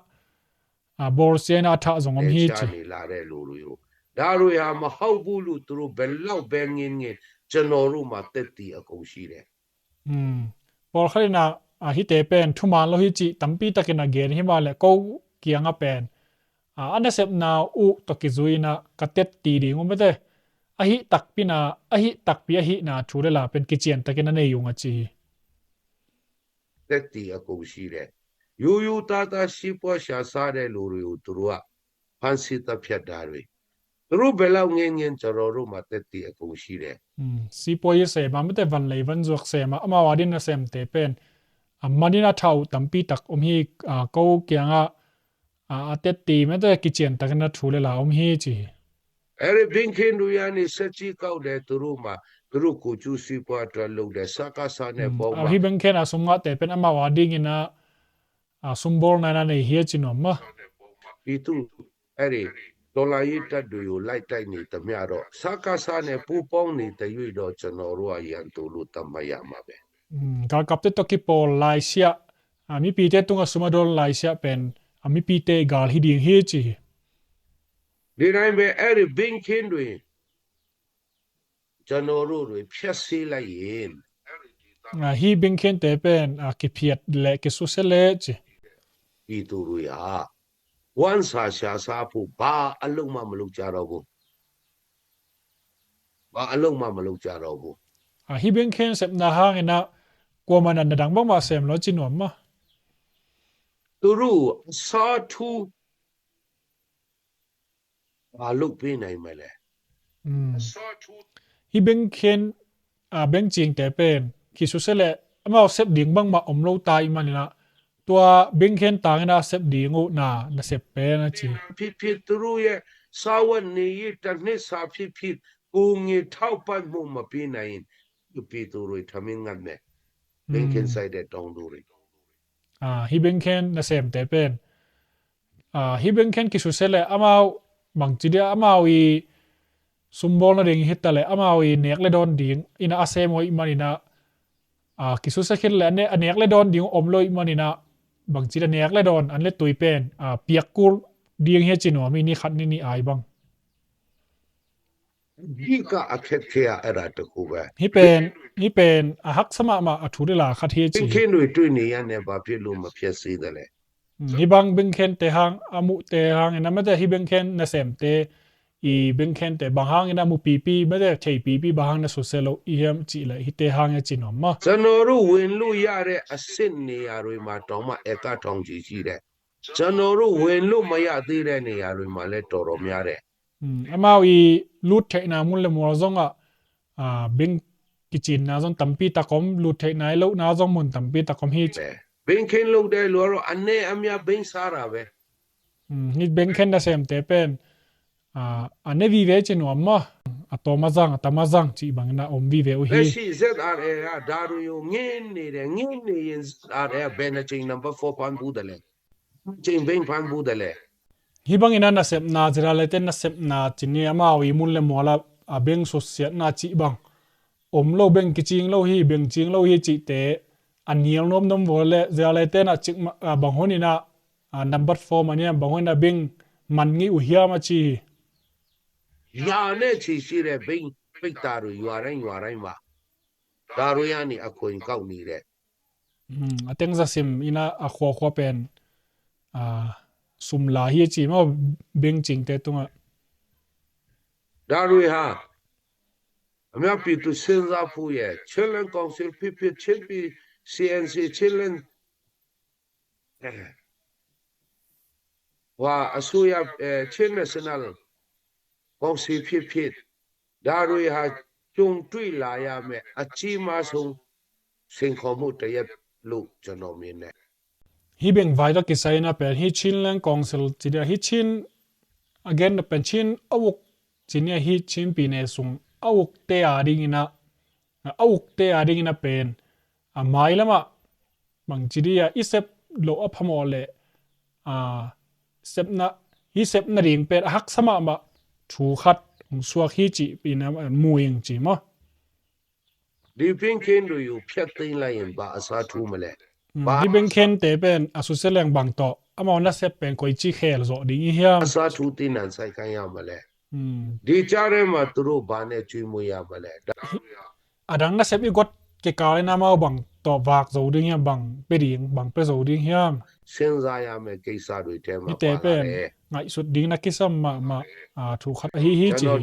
aa, bawlsia in ah a thah zong om hi ci. လာတဲ့လူတွေကို ဒါတွေဟာမဟုတ်ဘူးလို့ သူတို့ ဘယ်လောက်ပဲငြင်းငြင်း ကျွန်တော်တို့မှာ သက်သေအကုန်ရှိတယ်။ Pawlkhat in ah, aa, hihte pen thuman lo hi cih tampi takin a gen hi mah leh ko kiangah pen, aa, a nasepna uh tawh kizui in ah ka tetti ding uh mete, ahi takpi na, ahi takpi ahihna thu le la pen kician takin a nei ung a ci hi. သက်သေအကုန်ရှိတယ်။ ရိုးရိုးသားသား စီးပွားရှာစားတဲ့လူတွေကို သူတို့က ဖမ်းဆီးသတ်ဖြတ်တာတွေ။ သူတို့ ဘယ်လောက်ငြင်းငြင်း ကျွန်တော်တို့မှာ သက်သေအကုန်ရှိတယ်။ Sipuai sem a, mate van lei van zuak sem a, amau adingin a semte pen a man in a thah uh tampi tak om hi. Aa, ko kiangah, aa, a tetti, mate kician takin a thu le la om hi ci hi. အဲ့ဒီဘိန်းခင်းတွေကနေ ဆက်ကြေးကောက်တယ်။ သူတို့မှာ သူတို့ကိုယ်ကျိုးစီးပွားအတွက်လုပ်တယ်။ စကစနဲ့ပေါင်းပါ။ Hih beng khen a sum ngahte pen amau adingin ah, aa, sumbawlna in a nei hi a ci nuam maw? ပြည်သူ အဲ့ဒီ တော်လှန်ရေးတပ်တွေကို လိုက်တိုက်နေသမျှတော့ စကစနဲ့ ပူးပေါင်းနေသရွေ့တော့ ကျွန်တော်တို့က ရန်သူလို့ သတ်မှတ်ရမှာပဲ။ อืม galkapte tawh kipawl laisiah, a, mipite tungah sum a dawn laisiah pen, a, mipite gal hi ding hi ci hi. ဒီတိုင်းပဲ အဲ့ဒီ ဘင်ခင်းတွေ ကျွန်တော်တို့တွေ ဖျက်ဆီးလိုက်ရင် အဟိဘင်ခင်းတဲပဲ အကဖျက်လဲကဆူဆဲလဲချေ ပြည်သူတွေက ဝမ်းစာရှာစားဖို့ ဘာအလုပ်မှ မလုပ်ကြတော့ဘူး။ ဘာအလုပ်မှ မလုပ်ကြတော့ဘူး။ အဟိဘင်ခင်းစက်နာဟင်းနာ ကွာမနန်ဒံဘမစက်လောချင်ဝမ သူတို့အစားထိုး ဘာလုပ်ပေးနိုင်မလဲ။ ဟိဘင်ခင်း အဘင်ချင်တဲပဲ ခိဆူဆဲလဲ အမောက်ဆက်ဒင်းဘင်မအုံလို့တိုင်မနီနာ တွာဘင်ခင်းတန်နာဆက်ဒင်းဦးနာ နဆက်ပဲနာချီ ဖြစ်ဖြစ် သူတို့ရဲ့ စားဝတ်နေရေး တစ်နှစ်စာဖြစ်ဖြစ် ကူညီထောက်ပံ့မှု မပေးနိုင်ရင် ပြည်သူတွေ ထမင်းငတ်မယ်။ ဘင်ခင်းစိုက်တဲ့ တောင်သူတွေ အဟိဘင်ခင်းနဆက်တဲပဲ အဟိဘင်ခင်းခိဆူဆဲလဲ အမောက် ဘင်ချီဒီအမောက်အီ sum bawlna ding hi ta le, amau i nek le dawn ding ina a sem uh ahih manin ah, a, kisusia khit le a ne-, a nek le dawn ding om lo ahih manin ah, bangci a nek le dawn an le tui pen, a, piak kul ding hi a ci nuam hi, ni khat ni nih ai bang. အဓိကအခက်အခဲက အဲ့ဒါတစ်ခုပဲ။ Hih pen, hih pen a haksa mahmah a thu dila khat hi a ci hi. ဘင်ခင်းတွေ တွေ့နေရရင် ဘာဖြစ်လို့ မဖျက်ဆီးသလဲ။ Mm, hih bang bengkhente hang, a muhte hangin a mate hih bengkhen nasemte, i bengkhente bang hangin a mupipi, mate theipipi bang hang na susia lo i hiam cih leh hihte hang hi a ci nuam maw. ကျွန်တော်တို့ ဝင်လို့ရတဲ့ အဆင့်နေရာတွေမှာတောင်မှ ဧကထောင်ချီရှိတယ်။ ကျွန်တော်တို့ ဝင်လို့မရသေးတဲ့ နေရာတွေမှာလည်း တော်တော်များတယ်။ Mm, amau i lut theihna mun le mual zongah, a, beng kicinna zong tampi tak om, lut theihna i lohna zong mun tampi tak om hi. Bengkhen lo dai lo ro, a ne a mia beng sara ve. Mm, hih bengkhen nasemte pen, a, a ne vive ci nuam maw. A tawm a zang, a tam a zang cih bangin a om vive uh hi. လက်ရှိ ZRA က ဒါရီကို ငင်းနေတယ်။ ငင်းနေရင် ZRA က ဘယ်နှစ်ကြိမ် number four ဖမ်းဖူးသလဲ။ Cing beng phan bu dale. Hih bangin a nasepna, Ziralai te nasepna cin hi, amau i mun le mual a, a beng susiatna cih bang om lo, beng kicing lo hi, beng cing lo hi cihte a nial nuamnuam vua le, Ziralai te na cik ma-, a, bang hunin a, a, number four man hiam, bang hunin a beng man ngei uh hiam a ci hi. ရာနဲ့ချီရှိတဲ့ ဘိန်းပိတ်တာတွေ ရွာတိုင်း ရွာတိုင်းမှာ ဒါရီကနေ အခွန်ကောက်နေတဲ့ Mm, a teng za sim ina a khuakhua pen, a, sum la hi a ci maw, beng cingte tungah. ဒါရီဟာ အများပြည်သူ စဉ်းစားဖို့ရယ်။ ချင်းလန်းကောင်စီဖြစ်ဖြစ်၊ ချင်းပြည် စီအန်စီ၊ ချင်းလန်း ဟိုဟာ အစိုးရ၊ အဲ၊ ချင်း National ကောင်စီဖြစ်ဖြစ်၊ ဒါရီဟာ ကြုံတွေ့လာရမယ့် အကြီးမားဆုံး စိန်ခေါ်မှုတစ်ရပ်လို့ ကျွန်တော်မြင်တယ်။ Hih beng vai tawh kisai ina pen, hih Chinland Council ci dia, hih Chin, again, pen Chin a uk ci nia, hih Chin pi ne sung a ukte a dingin a, a ukte a dingin a pen, a mailamah bangci dia i sep loh a phamawh leh, a, sepna, hih sepna ding pen a haksa mahmah thu khat hong suak hi cih pi na mu ing ci maw. Di pin khen do yu phiat tin lai in ba a sa thu ma le. Mm, ba hih bengkhente pen a susia leng bang tawh amau nasep pen koici khel zawh ding i hiam? A sa thu tin nan sai khan ya ma le. Mm. Di care ma turu ba ne cui mu ya ma le. Da hih, a dang nasep i guat kikal in amau bang tawh vak zo ding hiam, bang pe ding, bang pe zo ding hiam? Sinza ya me keisa dui te ma. Hihte pen ngaihsut ding na kisam mahmah, a, thu khat ahi hi ci hi.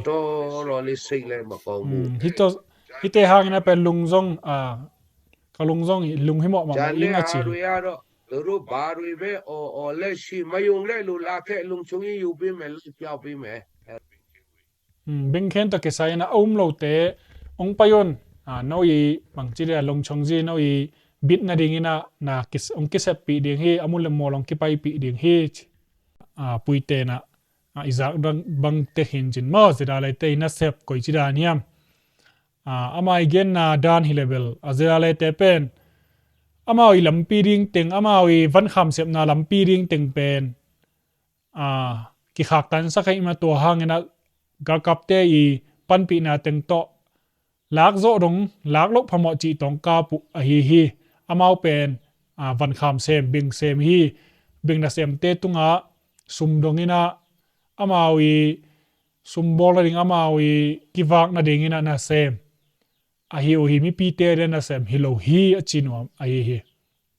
Hih tawh, hihte hangin a pen lung zong, a, ka lung zong hi, lung hi mawh mahmah ing a ci hi. Hmm, bengkhen tawh kisai in a um lote hong pai un, a, no i bangci dia lungchong zi no i bit nadingin a na kis-, hong kiseppih ding hi, a mun le mual hong kipaipih ding hi ci. A, puite na, a, i zak dang bang tek hin cin maw, Ziralai te i nasep koici dan hiam? A, ama i genna dan hi le bel, a, Ziralai te pen amau i lampi ding teng, amau i vankham sepna lampi ding teng pen, a, kikhaktansak ahih mah tua hangin ah galkapte i panpihna teng tawh lak zawh dong, lak loh phamawh cih tawh kap uh ahi hi. Amau pen, aa, vankham sem, beng sem hi. Beng nasemte tungah sum dong in ah amau i sum bawl nading, amau i kivak nading in ah nasem ahi uh hi. Mipite le nasem hi lo hi a ci nuam ahi hi.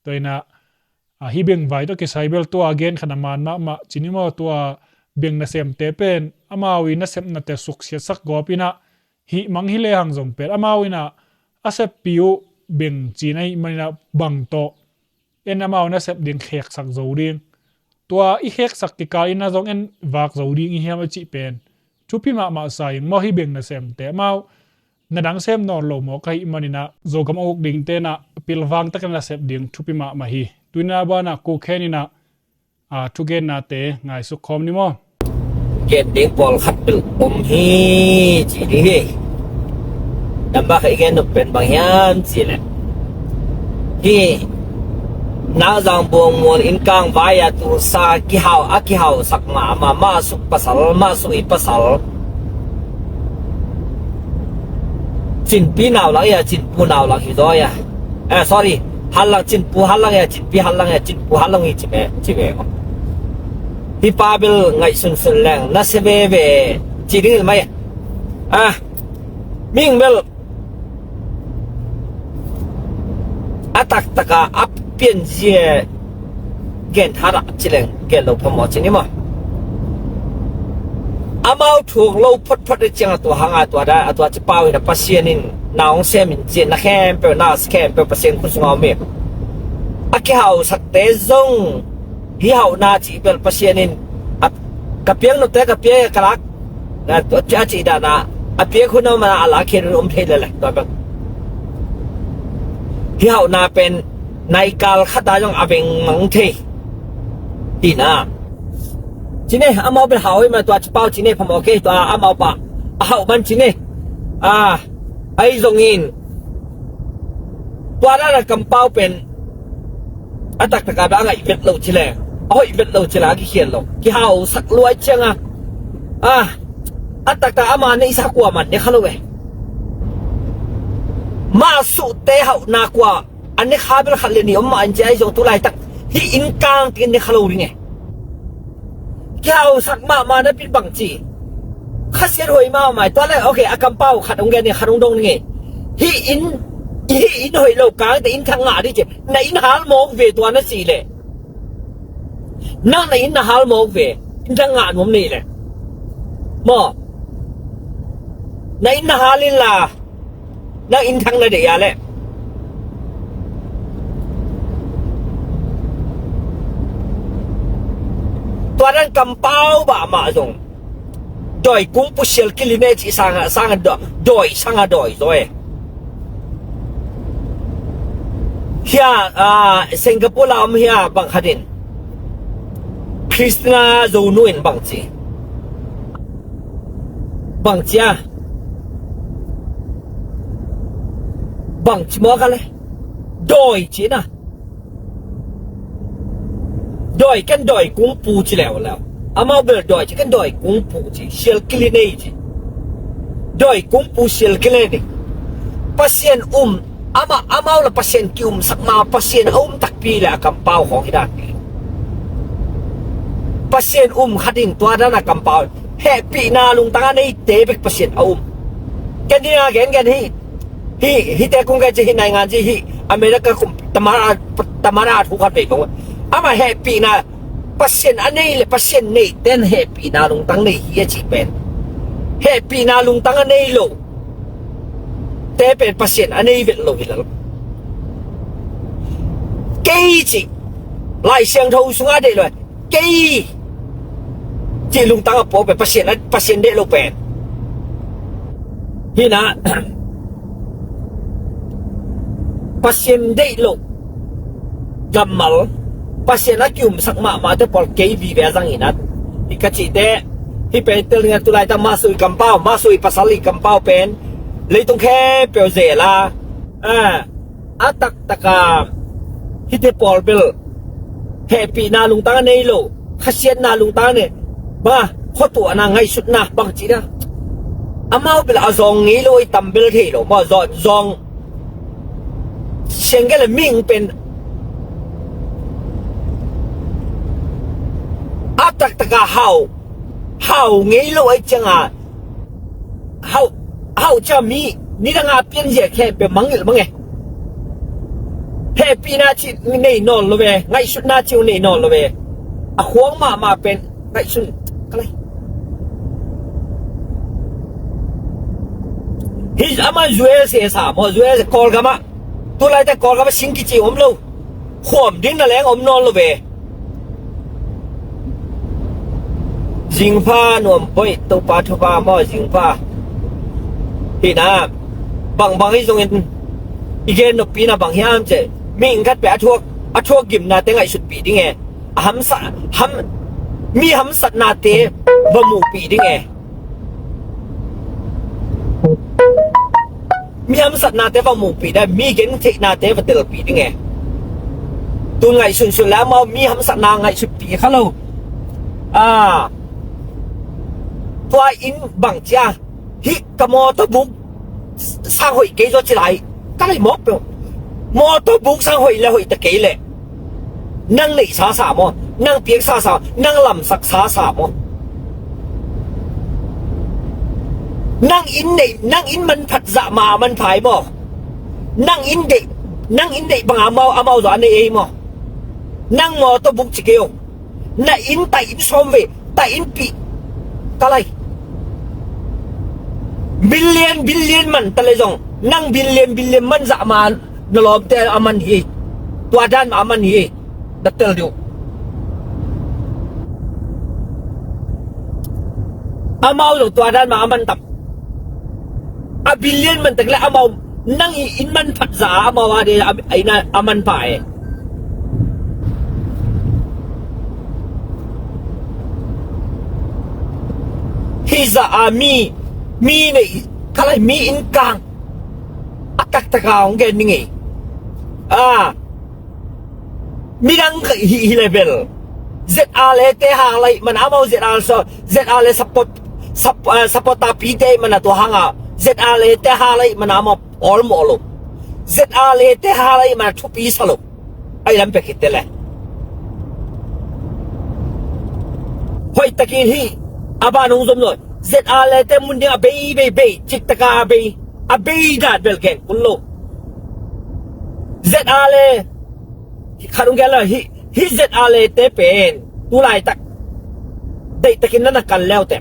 Tua in ah, a, hih bengvai tawh kisai bel tua gen khat a man mahmah ci ni maw, tua beng nasemte pen amau i nasepnate suksiatsak gawp in ah hih mang hi lehang zong pen amau in ah a seppi uh beng cihna ahih manin ah bang tawh en amau nasep ding kheksak zo ding, tua i kheksak kikal in ah zong en vak zo ding i hiam a cih pen thupi mahmah sa ing maw. Hih beng nasemte amau na dang sem nawn lo mawk ahih manin ah Zogam a uk dingte in ah pilvang takin nasep ding thupi mahmah hi. Tuni a banah kukhen in ah, aa, thugennate ngaisuk khawm ni maw? Gen ding pawlkhat bel om hi ci ding hi. Nambat khat i gen nop pen bang hiam cih leh, hih Nakzang Buangmual Innkang vai-a tulsa kihau, a kihausak mahmah, mah suk pasal, mah suk i pasal. Cinpi nau lang ia, Cinpu nau lang hi zaw ia. Eh, sorry. Hal lang, Cinpu hal lang ia, Cinpi hal lang ia, Cinpu hal lang hi ci ve, ci ve. Hih pa bel ngaihsunsun leng na sia veve ci ding hi mai. Ah, mihing bel a taktaka a pianzia gen thadah ci leng gen lo phamawh ci ni maw? Amau thuak lo photphot a ciang a tua hanga tua da a tua ci pau in a Pasian in na hong sem in ci na khempeuh na khempeuh Pasian khut sungah om hi. A kihausakte zong hih hauhna cih bel Pasian in a, ka piak note ka piak ka lak, na tua cia cih dana a piak hun a mana a lak khin hun om thei lele tua bel. Hih hauhna pen naikal khata zong a veng mang thei. Tina cine amau bel hau hi ma tua ci pau cine phamawh kei tua amau pa a hauh man cine. A, ahi zongin tua dana kampau pen a taktaka bel a ngaih vet lo ci le a hoih vet lo ci le a kikhial lo kihausak luai cianga. A, a taktak ama neihsa kua man ne kha lo e. Mah suhte hauhna kua a ne kha bel khat le nih om mah in ci ahi zong tu laitak hih Innkang tikin ne kha lo ding e. Kihausak mahmah na pin bang ci. Khasiat huai mahmah tua le okay a kampau khat hong gen ni khat hong dong ni ngei. Hih inn, hih inn hoih lo kangte inn thak ngah dih ci. Na inn hal mawk ve tua na ci le nang na inn na hal mawk ve. Inn thak ngah nuam nei le maw? Na inn na hal in la nang inn thak na deih a leh tua dan kampau bah mah zong dawi kungpu sial kili ne cih sanga sanga dawi sanga dawi zaw e. Hia, a, Singapore la om hia bang khat in Christina Zonu in bang ci bang ci a bang ci maw ka le dawi ci na dawi ken dawi kungpu ci leuleu. Amau bel dawi ci ken dawi kungpu ci sial kili nei ci. Dawi kungpu sial kili nei. Pasian um amah amau la Pasian kiumsak ma Pasian a um takpi le a kampau khawng hi dan. Pasian um kha ding tua dan a kampau hehpihna lungtang a neite bek Pasian a um. Ken hi a gen gen hi. Hih hihte kung gen ci hih naingan ci hih America kum tamara tamara thu khat vei bang amah hehpihna Pasian a nei le Pasian neihten hehpihna lungtang nei hi a cih pen hehpihna lungtang a nei lo te pen Pasian a nei vet lo hi lal. Kei cih Lai Siangtho sungah deih lo kei cih lungtang a puak pen Pasian a Pasian deih lo pen hi na. Pasian deih lo gammal Pasian a kiumsak mahmahte pawl kei vive a zang hi na. Hi ka cihte hi pen tel ning a tulai ta masui kampau masui pasal i kampau pen leitung khempeuh zel a a taktaka hite pawl bel hehpihna lungtang a nei lo khasiatna lungtang a nei Bang a, khuatuahna ngaihsutna bang ci dah. Amau bel a zawng ngei lo i tam bel thei lo maw, zawng, zawng siangge le ming pen a taktaka hau, hau ngei lo ai cianga hau, hau cia mi nidanga pianzia khempeuh mangngilh mange. Hehpihna cih nei nawn lo ve, ngaihsutna cih uh nei nawn lo ve. A khuang mahmah pen ngaihsun ka lai. Hi ama U S A sa maw, U S A Kawlgamah, tulaite Kawlgamah sing kici om lo. Khuam ding na leng om nawn lo ve. Zingpha nuam boih, Topa thupha maw, zingpha. Hina, bangbang hi zongin i gen nopina bang hiam cih, mi khat pe a thuak, a thuak gimnate ngaihsutpih ding e. A hamsa, ham, mi hamsatnate va muhpih ding e. Mi hamsatnate va muhpih ding, mi gentheihnate va telpih ding e. Tu ngaihsunsun le amau mi hamsatna ngaihsunpih kha lo. A, tua in bang cia, hih ka mawtaw buk sang hoih kei zaw ci lai. Ka lei mawk peuh. Mawtaw buk sang hoih le hoih ta kei leh nang neihsa sa maw? Nang piaksa sa, nang lamsaksa sa maw? Nang inn neih, nang inn manphat zah mah a manpha ei maw? Nang inn deih, nang inn deih banga amau, amau zah a nei ei maw? Nang mawtaw buk ci kei o. Na inn, ta inn sawm ve, ta inn pih. Ka lai. Billion, billion man ta le zong, nang billion, billion man zah mah na lawmte a man hi. Tua dan mah a man hi. Na tel dih uh. Amau zong tua dan mah a man tam. A billion man tak le amau nang i inn manphat zah a amau a de a, a inn a manpha e. Hih zah a mi, mi neih, ka lai mi inn kang a taktaka hong gen ni ngei. A, midang hi, hi le bel. Z R A te hang lai man amau Z R so, Z R A support, sup-, eh, supporter pite man a tua hanga Z R A te hang lai man amau olmawh lo. Z R A te hang lai man a thupi sa lo. Ai lam pek hi te le. Hoih takin hi a ban hong zom lo. Z R A te mun ding a bei, bei, bei, ciktaka a bei. A bei dan bel gen kul lo. Z R A, hi khat hong gen lo, hi, hi Z R A te pen tu laitak deihtakin na na kan leute.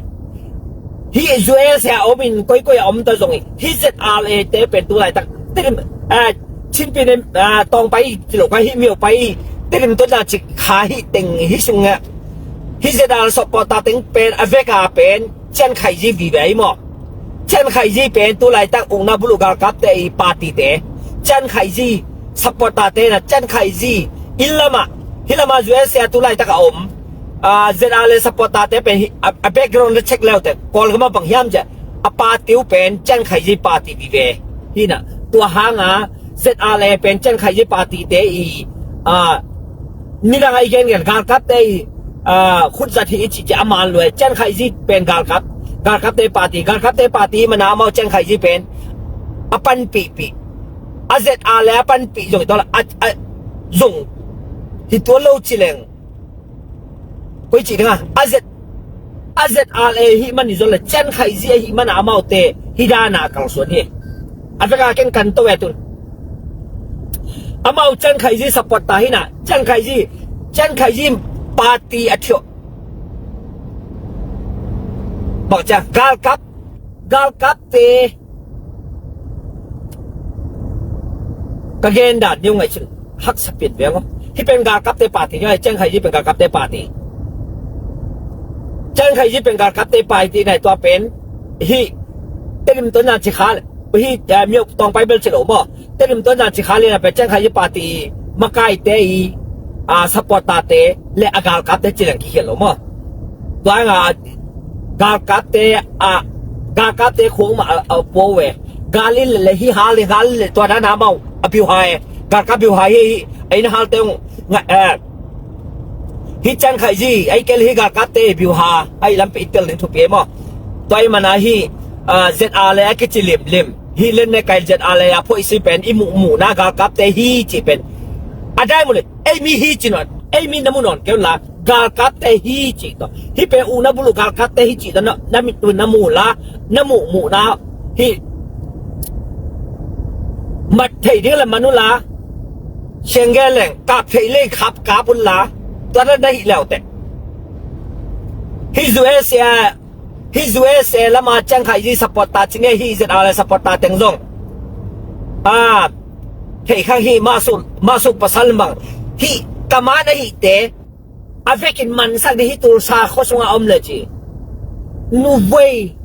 Hi U S A a om in koikoi a om ta zong hi, hi Z R A te pen tu laitak Tedim, ah, Chin Pyine, ah, Tawngpai ci lo ka, hi Myopai, Tedim tawh na cik kha hi teng hi sung a. Hi Z R A supporter teng pen a veka pen Chiang Kai-shek vive hi maw? Chiang Kai-shek pen tu laitak ukna buluh galkapte i party te, Chiang Kai-shek supporter te na, Chiang Kai-shek inn lamah, hih lamah U S A tu laitak a om, ah, Z R A supporter te pen hi, a, a background na check leute, Kawlgam ah bang hiam cia, a party uh pen Chiang Kai-shek party vive hi na. Tua hanga Z R A pen Chiang Kai-shek party te i, ah, nidang a i gen gen galkapte i, ah, khutzat hi i cih ciah a man lua. Chiang Kai-shek pen galkap, galkapte party, galkapte party mana amau Chiang Kai-shek pen a panpihpih, a Z R A a panpih zong hi tuan a, a zong hi tuan lo ci leng. Koi cih ding a, a Z, a Z R A hih man i zon le Chiang Kai-shek ahih mana amaute hih dana kalsuan hi. A veka ken kan to e tun. Amau Chiang Kai-shek supporter hi na, Chiang Kai-shek, Chiang Kai-shek party a thiawh. Bang cia, galkap, galkapte ka gen dan ding uh ngaihsun haksa pian ve aw. Hih pen galkapte party, Chiang Kai-shek pen galkapte party. Chiang Kai-shek pen galkapte party nai tua pen hih Tedim tawh na ci kha le, hih, eh, Myo Tawngpai bel ci lo maw? Tedim tawh na ci kha le na pen Chiang Kai-shek party makaite i, ah, supporter te le a galkapte ci leng kikhial lo maw? Tua nga galkapte, ah, galkapte khuang mah a, a pua ve. Galin le hi hal le, gal le tua dana amau a piu hai. Galkap piu hai hi, a inn halte ung nga, eh, Hi Cian Khaih Zi, ai kel hi galkapte biuha ai lampi i tel ding thupi e maw? Tua i mana hi, ah, Z R le a kici limlim. Hi len ne kai Z R le a phoih si pen i muhmuhna galkapte hi ci pen a dai mu le. Ei mi hi ci nawn, ei mi na mu nawn keu la, galkapte hi ci tawh. Hi pen u na bulu galkapte hi ci tawh na, na mi tu na mu la, na muhmuhna hi. Mat thei ding le manu la, siangge leng kap thei le kap kap un la, tua na na hi leu te. Hi zu e sia, hi zu e sia lama Cian Khaih Zi support ta cing e, hi Z R le support ta teng zong. Ah, thei khang hi masu, masu pasal mang. Hi kamana hi te, a vekin mansak ding hi Tulsa khua sunga om le ci. Nuvei.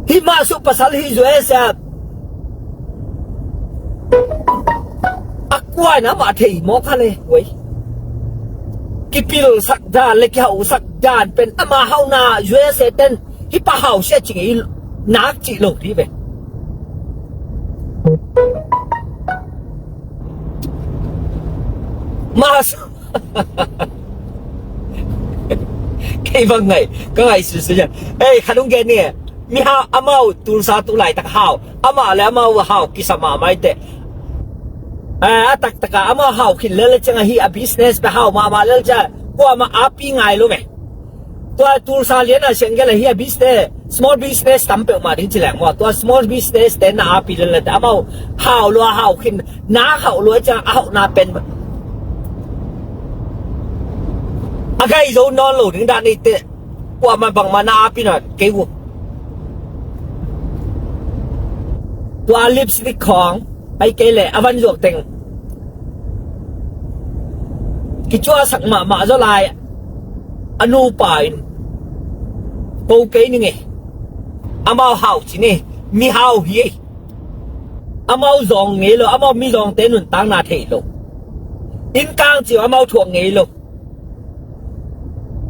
Hi mah suh pasal hi zu e sia. A kuan amah thei mawk ha le, wei. Kipilsak dan le kihausak dan pen ama hauna U S A ten hi pa hau sia cing i nak cih lo dih ve. Mas kei bang ngai, ka ngai susu ya. Ei, khanung gen ni. Mi hau, amau Tulsa tu laitak hau. Amau le amau hau kisa mahmah i te. Eh, a taktaka amau hau khin lel ciang a hi a business pe hau mahmah lel ciang. Kuamah api ngai lo ve. Tua Tulsa lian a siang gel a hi a business, small business tam peuhmah ding ci leng maw. Tua small business te na api lel lel te amau hau lua hau khin, na hau lua ciang a hauhna pen a gai zo nawn lo ding dan i te. Kuamah bangmah na api na kei uh. Tua lipstick khawng ai kei le a van zuak teng kicuahsak mahmah zaw lai. A nupa in ko kei ning e. Amau hau ci ni. Mi hau hi e. Amau zawng ngei lo, amau mi zawngte nuntakna thei lo. Innkang ci uh amau thuak ngei lo.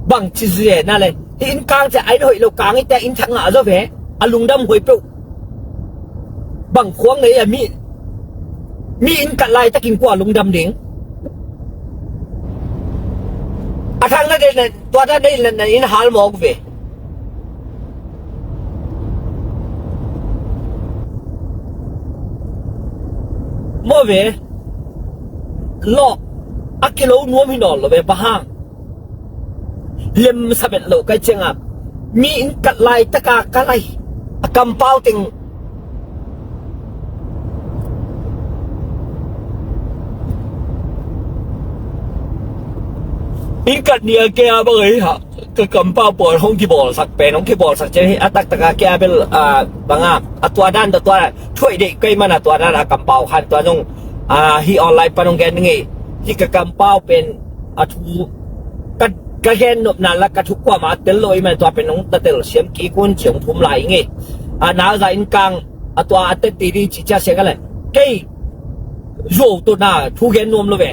Bang ci zia na le. Hi innkang ci a inn hoih lo kang i te inn thak ngah zaw ve. A lungdam huai peuh. Bang khuang ngei a mi, mi inn kat laitakin kua lungdam ding. A thang na deih na, tua ta deih na, na inn hal mawk ve. Maw ve. Lawh a kilo nuam hi nawn lo ve, bang hang. Lemsa bet lo kai cianga mi inn kat laitaka ka lai a kampau teng. Inn kat ni a kei a bang ei ha. Ka kampau pawl hong kibawlsak pen, hong kibawlsak ciang hi a taktaka kei a bel, ah, banga a tua dan da tua thuai deih kei mana tua dan a kampau khan tua zong, ah, hi online pan hong gen ngei. Hi ka kampau pen a thu ka, ka gen nopna la ka thu kuamah a tel lo i man tua pen hong ta tel siam kik un ci hong thum lai ngei. A na za innkang a tua a tet ti ding ci cia sia ka le. Kei zuau tu na thu gen nuam lo ve.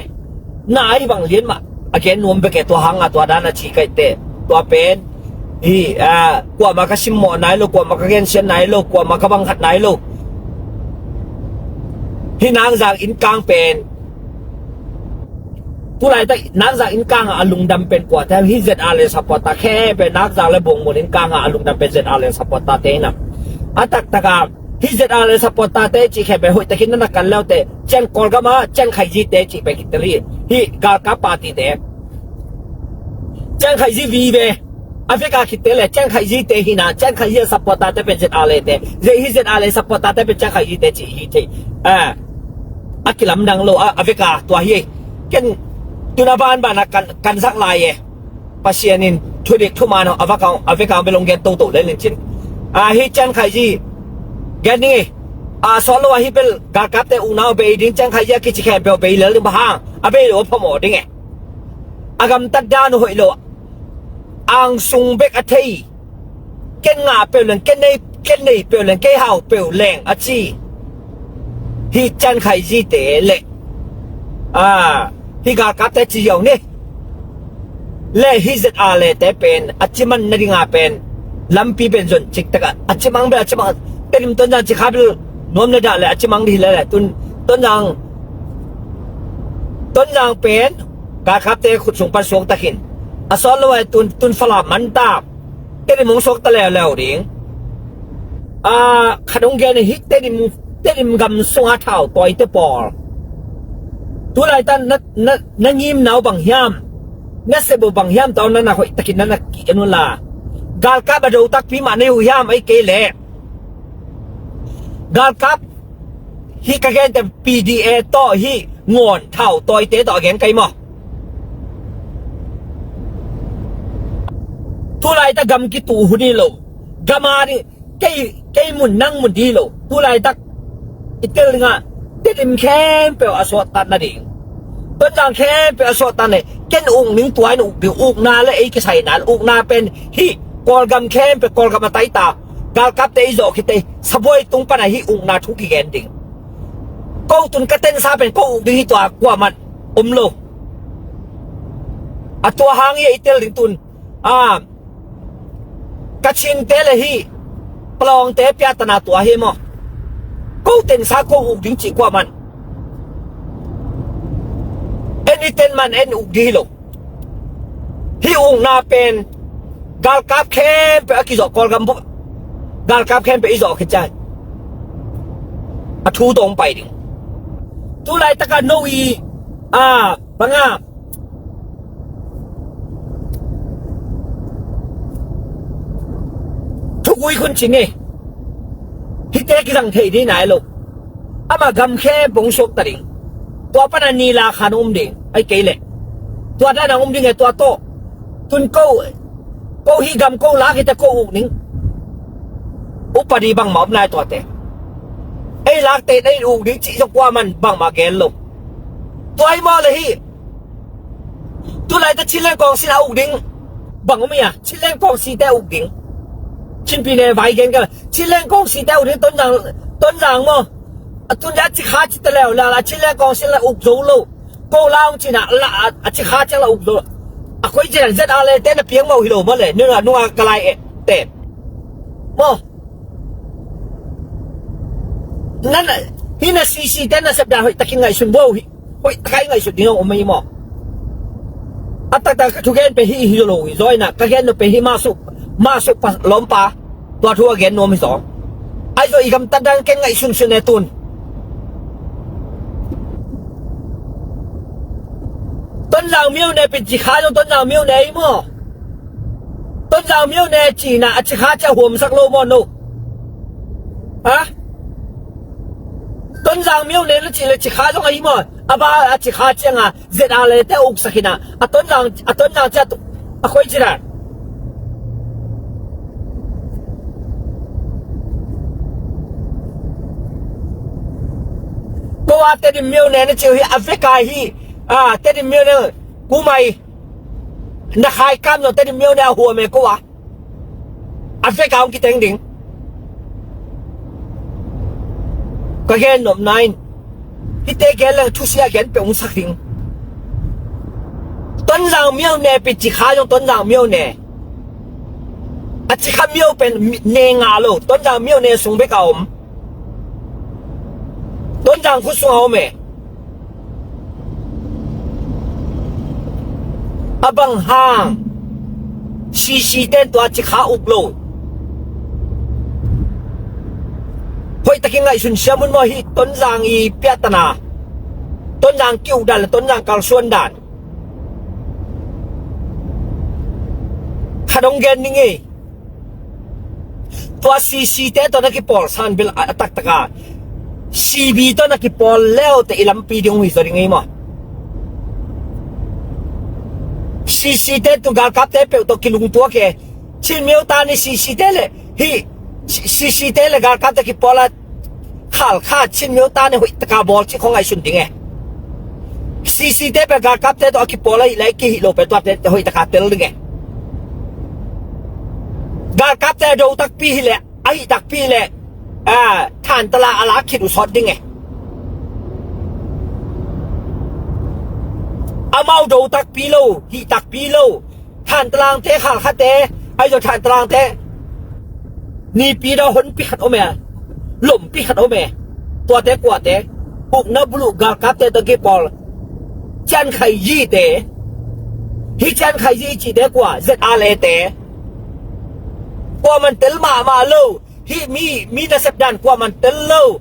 Na ai bang lian mah a gen nuam bek e tua hang a tua dan a ci kaite. Tua pen hi, ah, kuamah ka simmawh nai lo, kuamah ka gensian nai lo, kuamah ka bang khat nai lo. Hi nangzang innkang pen tulaitak nangzang innkang a lungdam pen kua te hi Z R le support ta khe pen nangzang le bungmun innkang a lungdam pen Z R le support ta te na. A taktaka hi Z R le support ta te ci khe pen hoih takin na na kan leu te cian Kawlgam a cian khaizite ci pen kiteli hi galkap party te. Cian khaizi vive. A veka khit te le cian khaizi te hina cian khaizi a support ta te pen Z R le te. Zei hi Z R le support ta te pen cian khaizi te ci hi thei. Ah. A kilamdang lo a, a veka tua hi. Ken tuna banbana kan, kan zak lai e. Pasian in thudik thuman a veka, a veka belong gen toto le len cin. A hi cian khaizi. Gen ni. A solo a hi bel galkapte unau bei ding cian khaizi a kici khen bel bei lel ding bang hang. A bei lo phamawh ding e. A gamtat dan uh hoih lo. Angsung bek a thei. Ken ngah peuh leng, ken nei, ken nei peuh leng, kei hau peuh leng a ci. Hi cian khaizite le, ah, hi galkapte ci ziau ni. Le hi Z R le te pen a ciman nadinga pen lampi pen zon ciktak a, a cimang bel a cimang. Tedim Tonzang ci kha bel nuam le dah le a cimang dih le le tun Tonzang Tonzang pen galkapte khut sung pan suakta khin. A sawt lo ai tun, tun Falam man ta. Tedim hong suakta leuleu ding. A, khat hong gen hi, Tedim, Tedim gam sunga thau tawite pawl. Tulaitak na, na, na ngimna uh bang hiam? Na sep uh bang hiam? Tawh na na hoih takin na na kih en unla. Galkap a do takpi mah nei uh hiam? Ei kei leh galkap hih ka gente P D A tawh hih ngawn thau tawite tawh a gen kai maw? Tulaitak gam kituh hun hi lo. Gam a ding, kei, kei mun nang mun ding hi lo. Tulaitak i tel dingah Tedim khempeuh a suahtat nading, Tonzang khempeuh a suahtat nading, ken uk ning, tua in uk ding. Ukna le ei kisai nai lo. Ukna pen hih Kawlgam khempeuh, Kawlgam a taita galkapte i zawh khit teh sabuai tung pana hih ukna thu kigen ding. Ko tun ka tensa pen ko uk ding hi, tua kuaman om lo. A tua hang hi a i tel ding tun. A, Kachinte le hih Palawngte piatana tua hi maw? Ko tensa ko uk ding cih kuaman. En i ten man en uk ding hi lo. Hih ukna pen galkap khempeuh a kizawh, Kawlgam bup galkap khempeuh i zawh khit ciang a thu tawh hong pai ding. Tulaitakah no i, a, banga thugui khun cin hi. Hihte kizang thei ding nai lo. Amah gam khempeuh hong suakta ding. Tua pana ni la khan um ding. Ei kei leh tua dan a um ding e. Tua tawh tun ko, ko hih gam ko lak hi teh ko uk ning. Upadi bangmah om nai tuate. Ei lakte na in uk ding cih zong kuaman bangmah gen lo. Tua hi maw le hih Tulaitak Chinland Council a uk ding bang om hi a? Chinland Council te a uk ding. Chinpi ne vai gen ka. Chinland Council te a uk ding, Tonzang, Tonzang maw? A tun a cikha ci ta leuleu la, Chinland Council la uk zo lo. Ko la hong cina la, a, a cikha ciang la uk zo lo. A koi cina Z R A te na piang maw hi lo maw le? Nunga, nunga ka lai e te maw? Nan, hih na C C te na sep dan hoih takin ngaihsun bo hi. Hoih taka i ngaihsut ding a om ahi maw? A taktak ka thugen pen hih hi lo hi zaw inah, ka gen nuam pen hih Mah Suk, Mah Suk pa, lawmpa, tua thu a gen nuam hi zaw. Ahi zaw i gamtat dan ken ngaihsunsun e tun. Tonzang myone pen cikha zong Tonzang myone ahi maw? Tonzang myone cihna a cikha ciang huamsak lo maw no? Ha? Tonzang myone na cih le cikha zong ahi maw? A ba a cikha cianga Z R A te uksak hi na. A Tonzang, a Tonzang ciah a koi cina. Ko a Tedim myone na cih uh hi a veka hi. A Tedim myone kumai na khai kam zong Tedim myone a huam e ko a. A veka hong kiteng ding. Ka gen nopna in hihte gen leng thusia gen peuh hong sak ding. Tonzang myone pen cikha zong Tonzang myone. A cikha myo pen ne nga lo. Tonzang myone sung bek a om. Tonzang khut sung a om e. A bang hang C C ten tua cikha uk lo? Hoih takin ngaihsun siam un maw, hih Tonzang i piahtana, Tonzang ki-ukdan le Tonzang kalsuan dan. Khat hong gen ning ei. Tua C C te tawh na kipawl san bil a taktaka C B tawh na kipawl leute i lampi ding hong hi zaw ding ei maw? C C te tu galkapte peuh tawh kilungtuak e. Chin myo ta ni C C te le hih C C te le galkapte kipawl a khalkha Chin myo ta ni hoih taka bawl cih khong ngaihsun ding e. C C te pe galkapte tawh a kipawl ahih le kihih lo pe tuate hoih taka tel ding e. Galkapte a do takpi hi le, ahih takpi le, a, thantalang a lak khit uh sawt ding e. Amau do takpi lo, hih takpi lo. Thantalangte khalkhate, ahi zong thantalangte nipi daw honpi khat om e, lompi khat om e. Tuate kuate, ukna buluh galkapte tawh kipawl Cian Khai Zi te, hih Cian Khai Zi cihte kua, Z R A te, kuaman tel mahmah lo. Hih mi, mi nasep dan kuaman tel lo.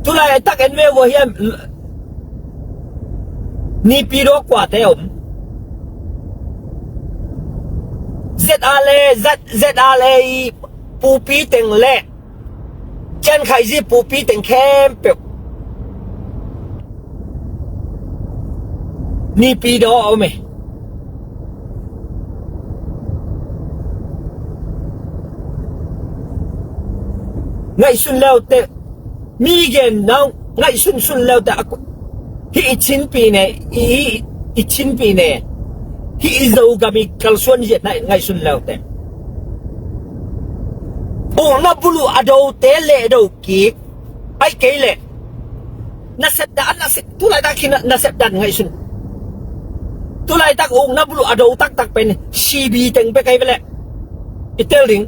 Tulaitak en ve uh aw hiam? Nipi daw kuate om. Z R A, Z-, Z R A i pupi teng le Cian Khai Zi pupi teng khempeuh Nipi daw a om e. Ngaihsun leute, mi gen nang ngaihsun sun leute, a ku-, hih i Chinpi ne, i, i, i Chinpi ne, hih i Zogam i kalsuan ziat na ngaihsun leute. Ukna buluh a dote leh do kik, ai kei leh. Nasep dan, nasep, tulaitak hi na, nasep dan ngaihsun. Tulaitak ukna buluh a do taktak pen C B teng bek ai ve leh. I tel ding.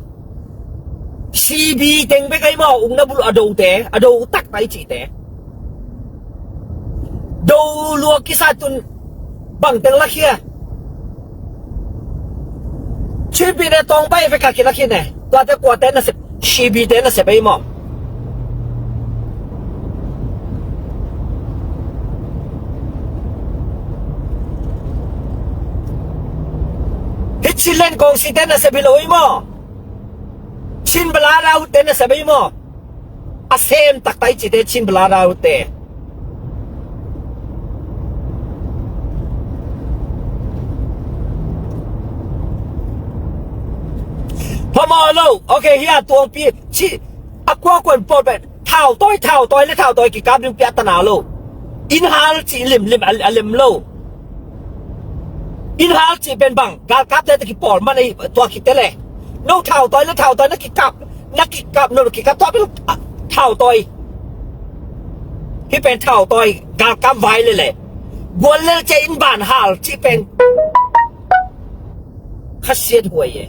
C B teng bek ai maw, ukna buluh a dote, a do taktak i cihte. Do lua kisa tun bang teng lakhia. Chinpi ne tawng pai vek a kilakhin e. Tuate kuate nasep, C B te nasep ei maw. Hih Chinland Kawngsi te nasep hi lo ei maw. Chin Balarau te nasep ei maw. A sem taktak i cite Chin Balarau te. Phamawh lo. Ok, hia tuangpi ci a kuakuan pawt pen thau tawi, thau tawi le thau tawi kikap ding piahtana lo. Inn hal ci limlim a, a lem lo. Inn hal cih pen bang, galkapte te kipawl man ahi tua khit te le. No thau tawi le thau tawi na kikap, na kikap, no kikap tua pen, ah, thau tawi. Hih pen thau tawi, galkap vai le le. Guallel ce inn ban hal cih pen khasiat huai e.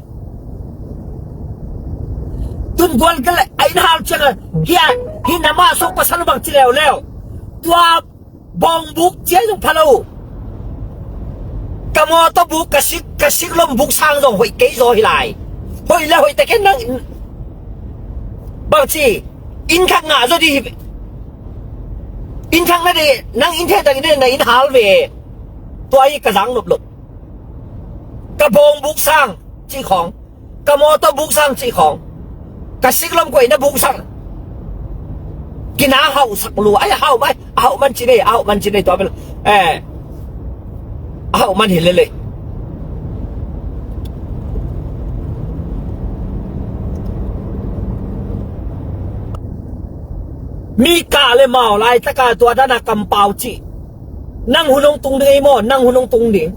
Tun guallel a inn hal ciang a, hia, hih na mah suk pasal bang ci leuleu. Tua bawngbuk cia zong pha lo. Ka mawtaw buk, ka sik, ka siklom buk sang zong hoih kei zaw hi lai. Hoih le hoih te ken nang bangci inn khak ngah zaw dih hi. Inn khak na dih, nang inn thei tak inn na inn hal ve. Tua hi ka zang nop lo. Ka bawngbuk sang cih khawng. Ka mawtaw buk sang cih khawng. Ka siklom kuaina buk sang. Kina hauh sak lua. Ai, a hauh mai, a hauh man ci nei, a hauh man ci nei tua bel. Eh. A hauh man hi lele. Mi kah le mau laitaka tua dana kampau cih. Nang hun hong tung ding ei maw, nang hun hong tung ding.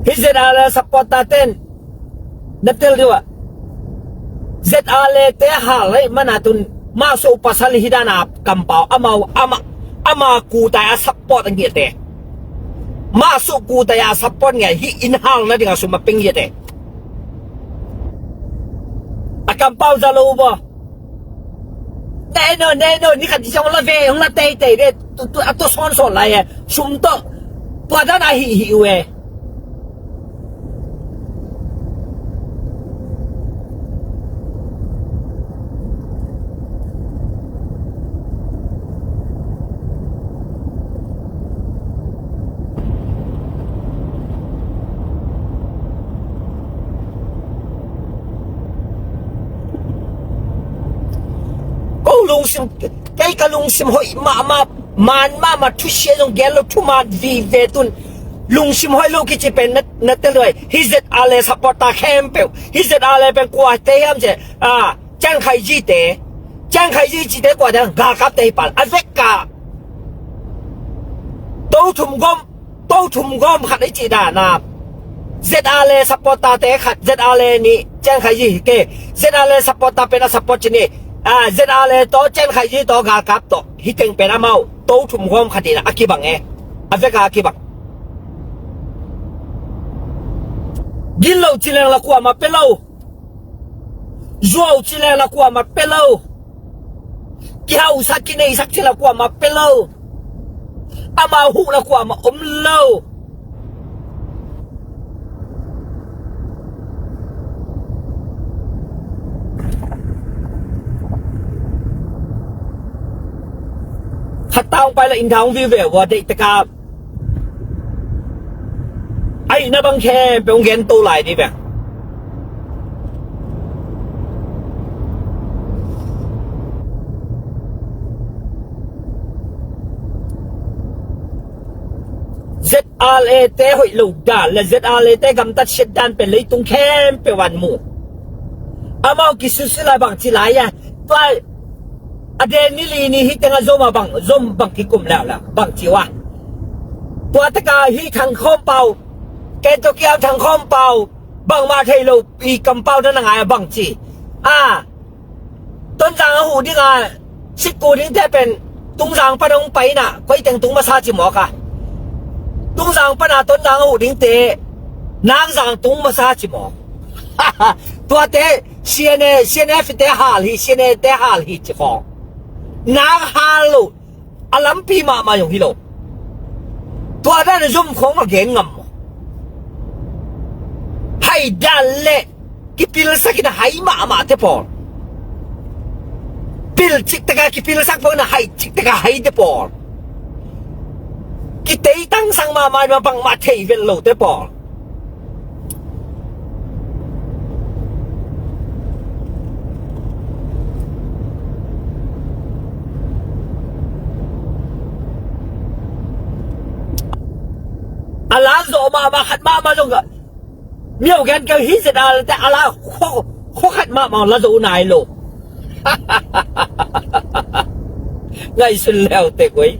Hih Z R A supporter ten na tel dih uh ah. Z R A te hal lei mana tun mah so pasal hi dana kampau amau ama, ama kutai a support a ngiate. Mah so kutai a support ngia hi inn hal na dinga sum a peng ngiate. A kampau za lo ba. Nei no, nei no, ni khat zong la ve, hong la teitei de, tu, tu, a tu sawnsawn lai e. Sum tawh tua dan a hih hih uh e. Ko lungsim, kei ka lungsim hoih mahmah, man mahmah, thusia zong gen lo, thuman vive tun. Lungsim hoih lo kici pen na, na tel duai. Hih Z R A supporter khempeuh. Hih Z R A pen kuate hiam ci a, Ciang Khai Zi te. Ciang Khai Zi cite kuate, galkapte hi pan. A vekka To Thum Gawm, To Thum Gawm khat i cih dana Z R A supporter te khat, Z R A nih, Cian Khai Zi hi kei. ZRA support ta pen a support ci ni. Ah, ZRA tawh Cian Khai Zi tawh galkap tawh hi teng pen amau to thum gawm khat in a kibang e. A vek a kibang. Gin lo ci leng la kuamah pia lo. Zuau ci leng la kuamah pia lo. Kihausak kineihsak ci la kuamah pia lo. Amau huh la kuamah om lo. Khat ta hong pai la inn tha hong viu ve ua deih teka. Aihna bang khempeuh hong gen to lai dih veng. ZRA te hoih lo dan le ZRA te gamtat siat dan pen leitung khempeuh an mu. Amau kisusi lai bang ci lai a. Tua a den ni li ni hi teng a zom a bang, zom bang kikum leuleu bang ci uh a. Tua teka hi Thang Khawm Pau, Ken Tawh Kiang Thang Khawm Pau, bangmah thei lo i kampau na na ngai a bang ci. A, Tonzang a huh ding a, sikku dingte pen Tungzang pan hong pai na, koi teng tung masa ci mawk a. Tungzang pan a Tonzang a huh dingte, Nakzang tung masa ci mawk. Tuate, CNA, CNF te hal hi, CNA te hal hi ci khawng. Nak hal lo, a lampi mahmah zong hi lo. Tua dan a zom khawng a gen ngam maw? Hai dan le kipilsak in a hai mahmah te pawl. Pil ciktak a kipilsak pawl in a hai ciktak a hai te pawl. Kiteitangsak mahmah in a bangmah thei vel lo te pawl. A la zawh mahmah khat mahmah zong ka miau gen keu hi zet a la te a la khuakhat mahmah la zawh uh nai lo. Ngaihsun leu tek uh ei.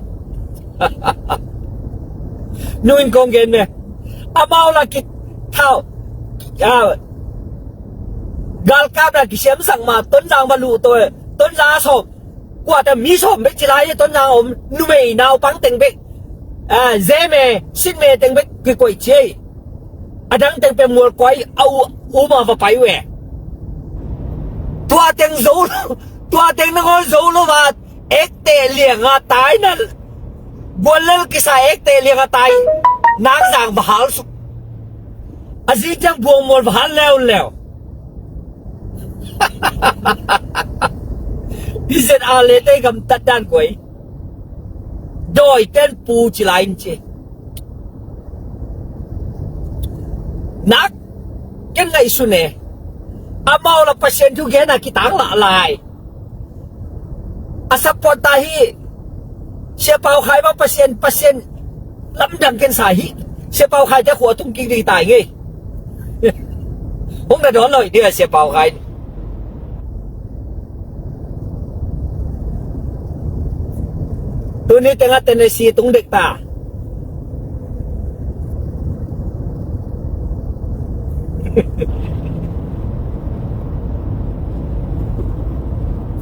Nu in kong gen me. Amau la kithau. Galkap la kisiamsak ma Tonzang va luh to. Tonzang a sawm. Kuate mi sawm bek ci lai hi Tonzang a om. Numei naupang teng bek. Zeme sinme teng bek kikoih ci ei. A dang teng pen mualkuai a u uma va pai uh e. Tua teng zo lo, tua teng nangawn zo lo va ekte lianga tai na. Buallel kisa ekte lianga tai. Nakzang va hal suk. A zi tiang buang mual va hal leuleu. I zet a le tei gamtat dan kuai. Dawi ten pu ci lai in ci. Nak ken ngaihsun e. Amau la Pasian thu gen a kitang lah lai. A support ta hi. Sia Pau Khai bang Pasian, Pasian lamdang ken sa hi. Sia Pau Khai te khua tung kik ding tai ngei. Hong na dawn lo hi ding a Sia Pau Khai. Tuni tengah Tennessee tung dek ta.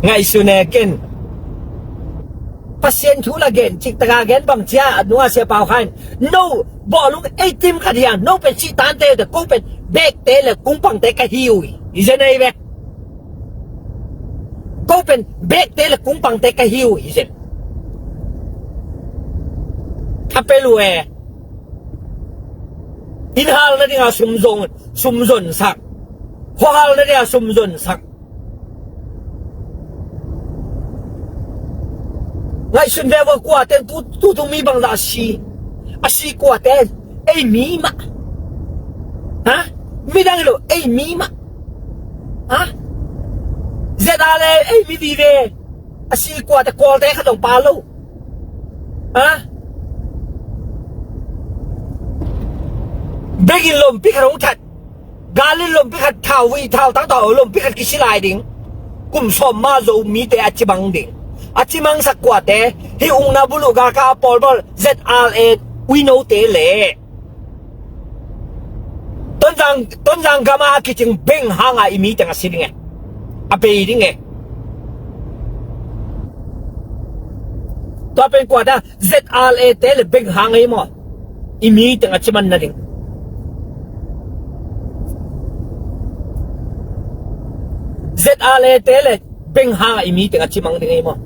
Ngaihsun e ken. Pasian thu la gen, ciktaka gen bang cia, a nunga Sia Pau Khan. No, bawlung eitim khat hiang, no pen sih tante, ko pen bekte le kungpangte ka hi uh hi. Hi zen ei ve. Ko pen bekte le kungpangte ka hi uh hi zen. Ka pe lu e. Inn hal na dinga sum zong, sum zon sak. Khua hal na dinga sum zon sak. Ngaihsun ve ua kuate tu, tu tung mi bang la a si. A si kuate ei mi mah. Ha? Midang lo ei mi mah. Ha? Zeta le ei mi vive. A si kuate kualte khat dong pa lo. Ha? Bekin lompi khat dong that. Galin lompi khat thau vui thau tang tau lompi khat kisi lai ding. Kum sawm ma zo mite a cimang ding. A cimang sak kuate hi ungna bulu galka a pawlbawl Z R A uinote le. Tonzang, Tonzang gam a kicing beng hang a i mi teng a si ding e. A bei ding e. Tua pen kua ta, Z R A te le beng hang ei maw. I mi teng a ci man na ding. Z R A te le beng hang a i mi teng a ci mang ding ei maw.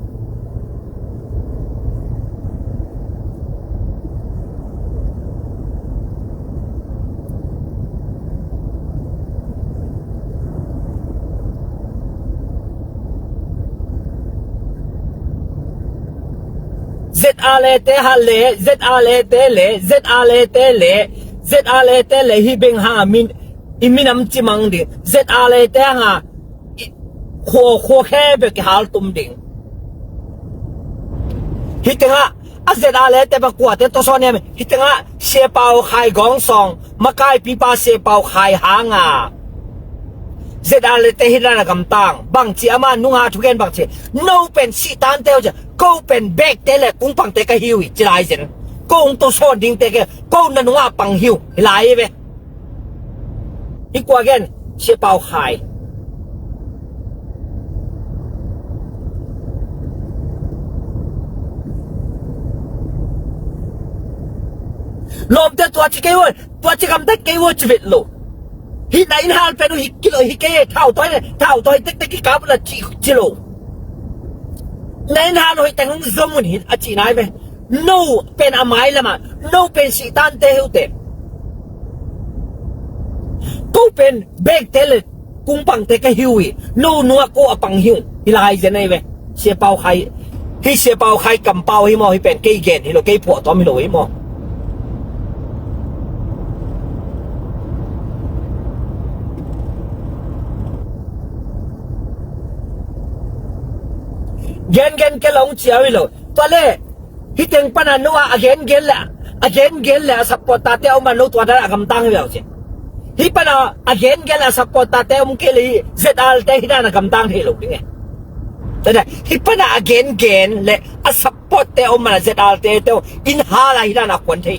Z R A te ha le, Z R A te le, Z R A te le, Z R A te le hi beng hang a min, i minam ci mang ding. Z R A te hang a, i, khua, khua khe bek i hal tum ding. Hi teng a, a Z R A te bang kua te to sawn em. Hi teng a, Sia Pau Khai Gawng Sawng, makaipipa Sia Pau Khai hang a. Z R A te hi dan a gamtang. Bang ci ama nunga thugen bang ci. No pen sihtan te uh ci. Ko pen bek te le kungpang te ka hi uh hi ci lai zen. Ko hong to sawn ding te ke. Ko na nunga pang hi uh. Hi lai ve. Hi kua gen. Sia Pau Khai. Lawmte tua ci kei uh. Tua ci gamtat kei uh ci vet lo. Hi na inn hal pen uh hi kilo hi kei thau toi, thau toi tek tek ki kap la ci, ci lo. Na inn hal uh hi teng hong zom un hi a ci nai ve. No pen a mai lama, no pen sihtan te hi uh te. Ko pen bek te le kungpang te ka hi uh hi. No nua ko a pang hi uh. Hi lai zen ai ve. Sia Pau Khai. Hi Sia Pau Khai kampau hi maw, hi pen kei gen hi lo, kei phuah tawm hi lo hi maw. Gen gen ke long ciau hi lo. Tua le, hi teng pana no a, a gen gen le, a gen gen le a support tate a om a no tua dan a gamtang hi lo ci. Hi pana a gen gen le a support tate a om ke le hi Z R te hi dan a gamtang thei lo ding e. Tada, hi pana a gen gen le a support te om mana Z R te te in hala hi dan a kuan thei.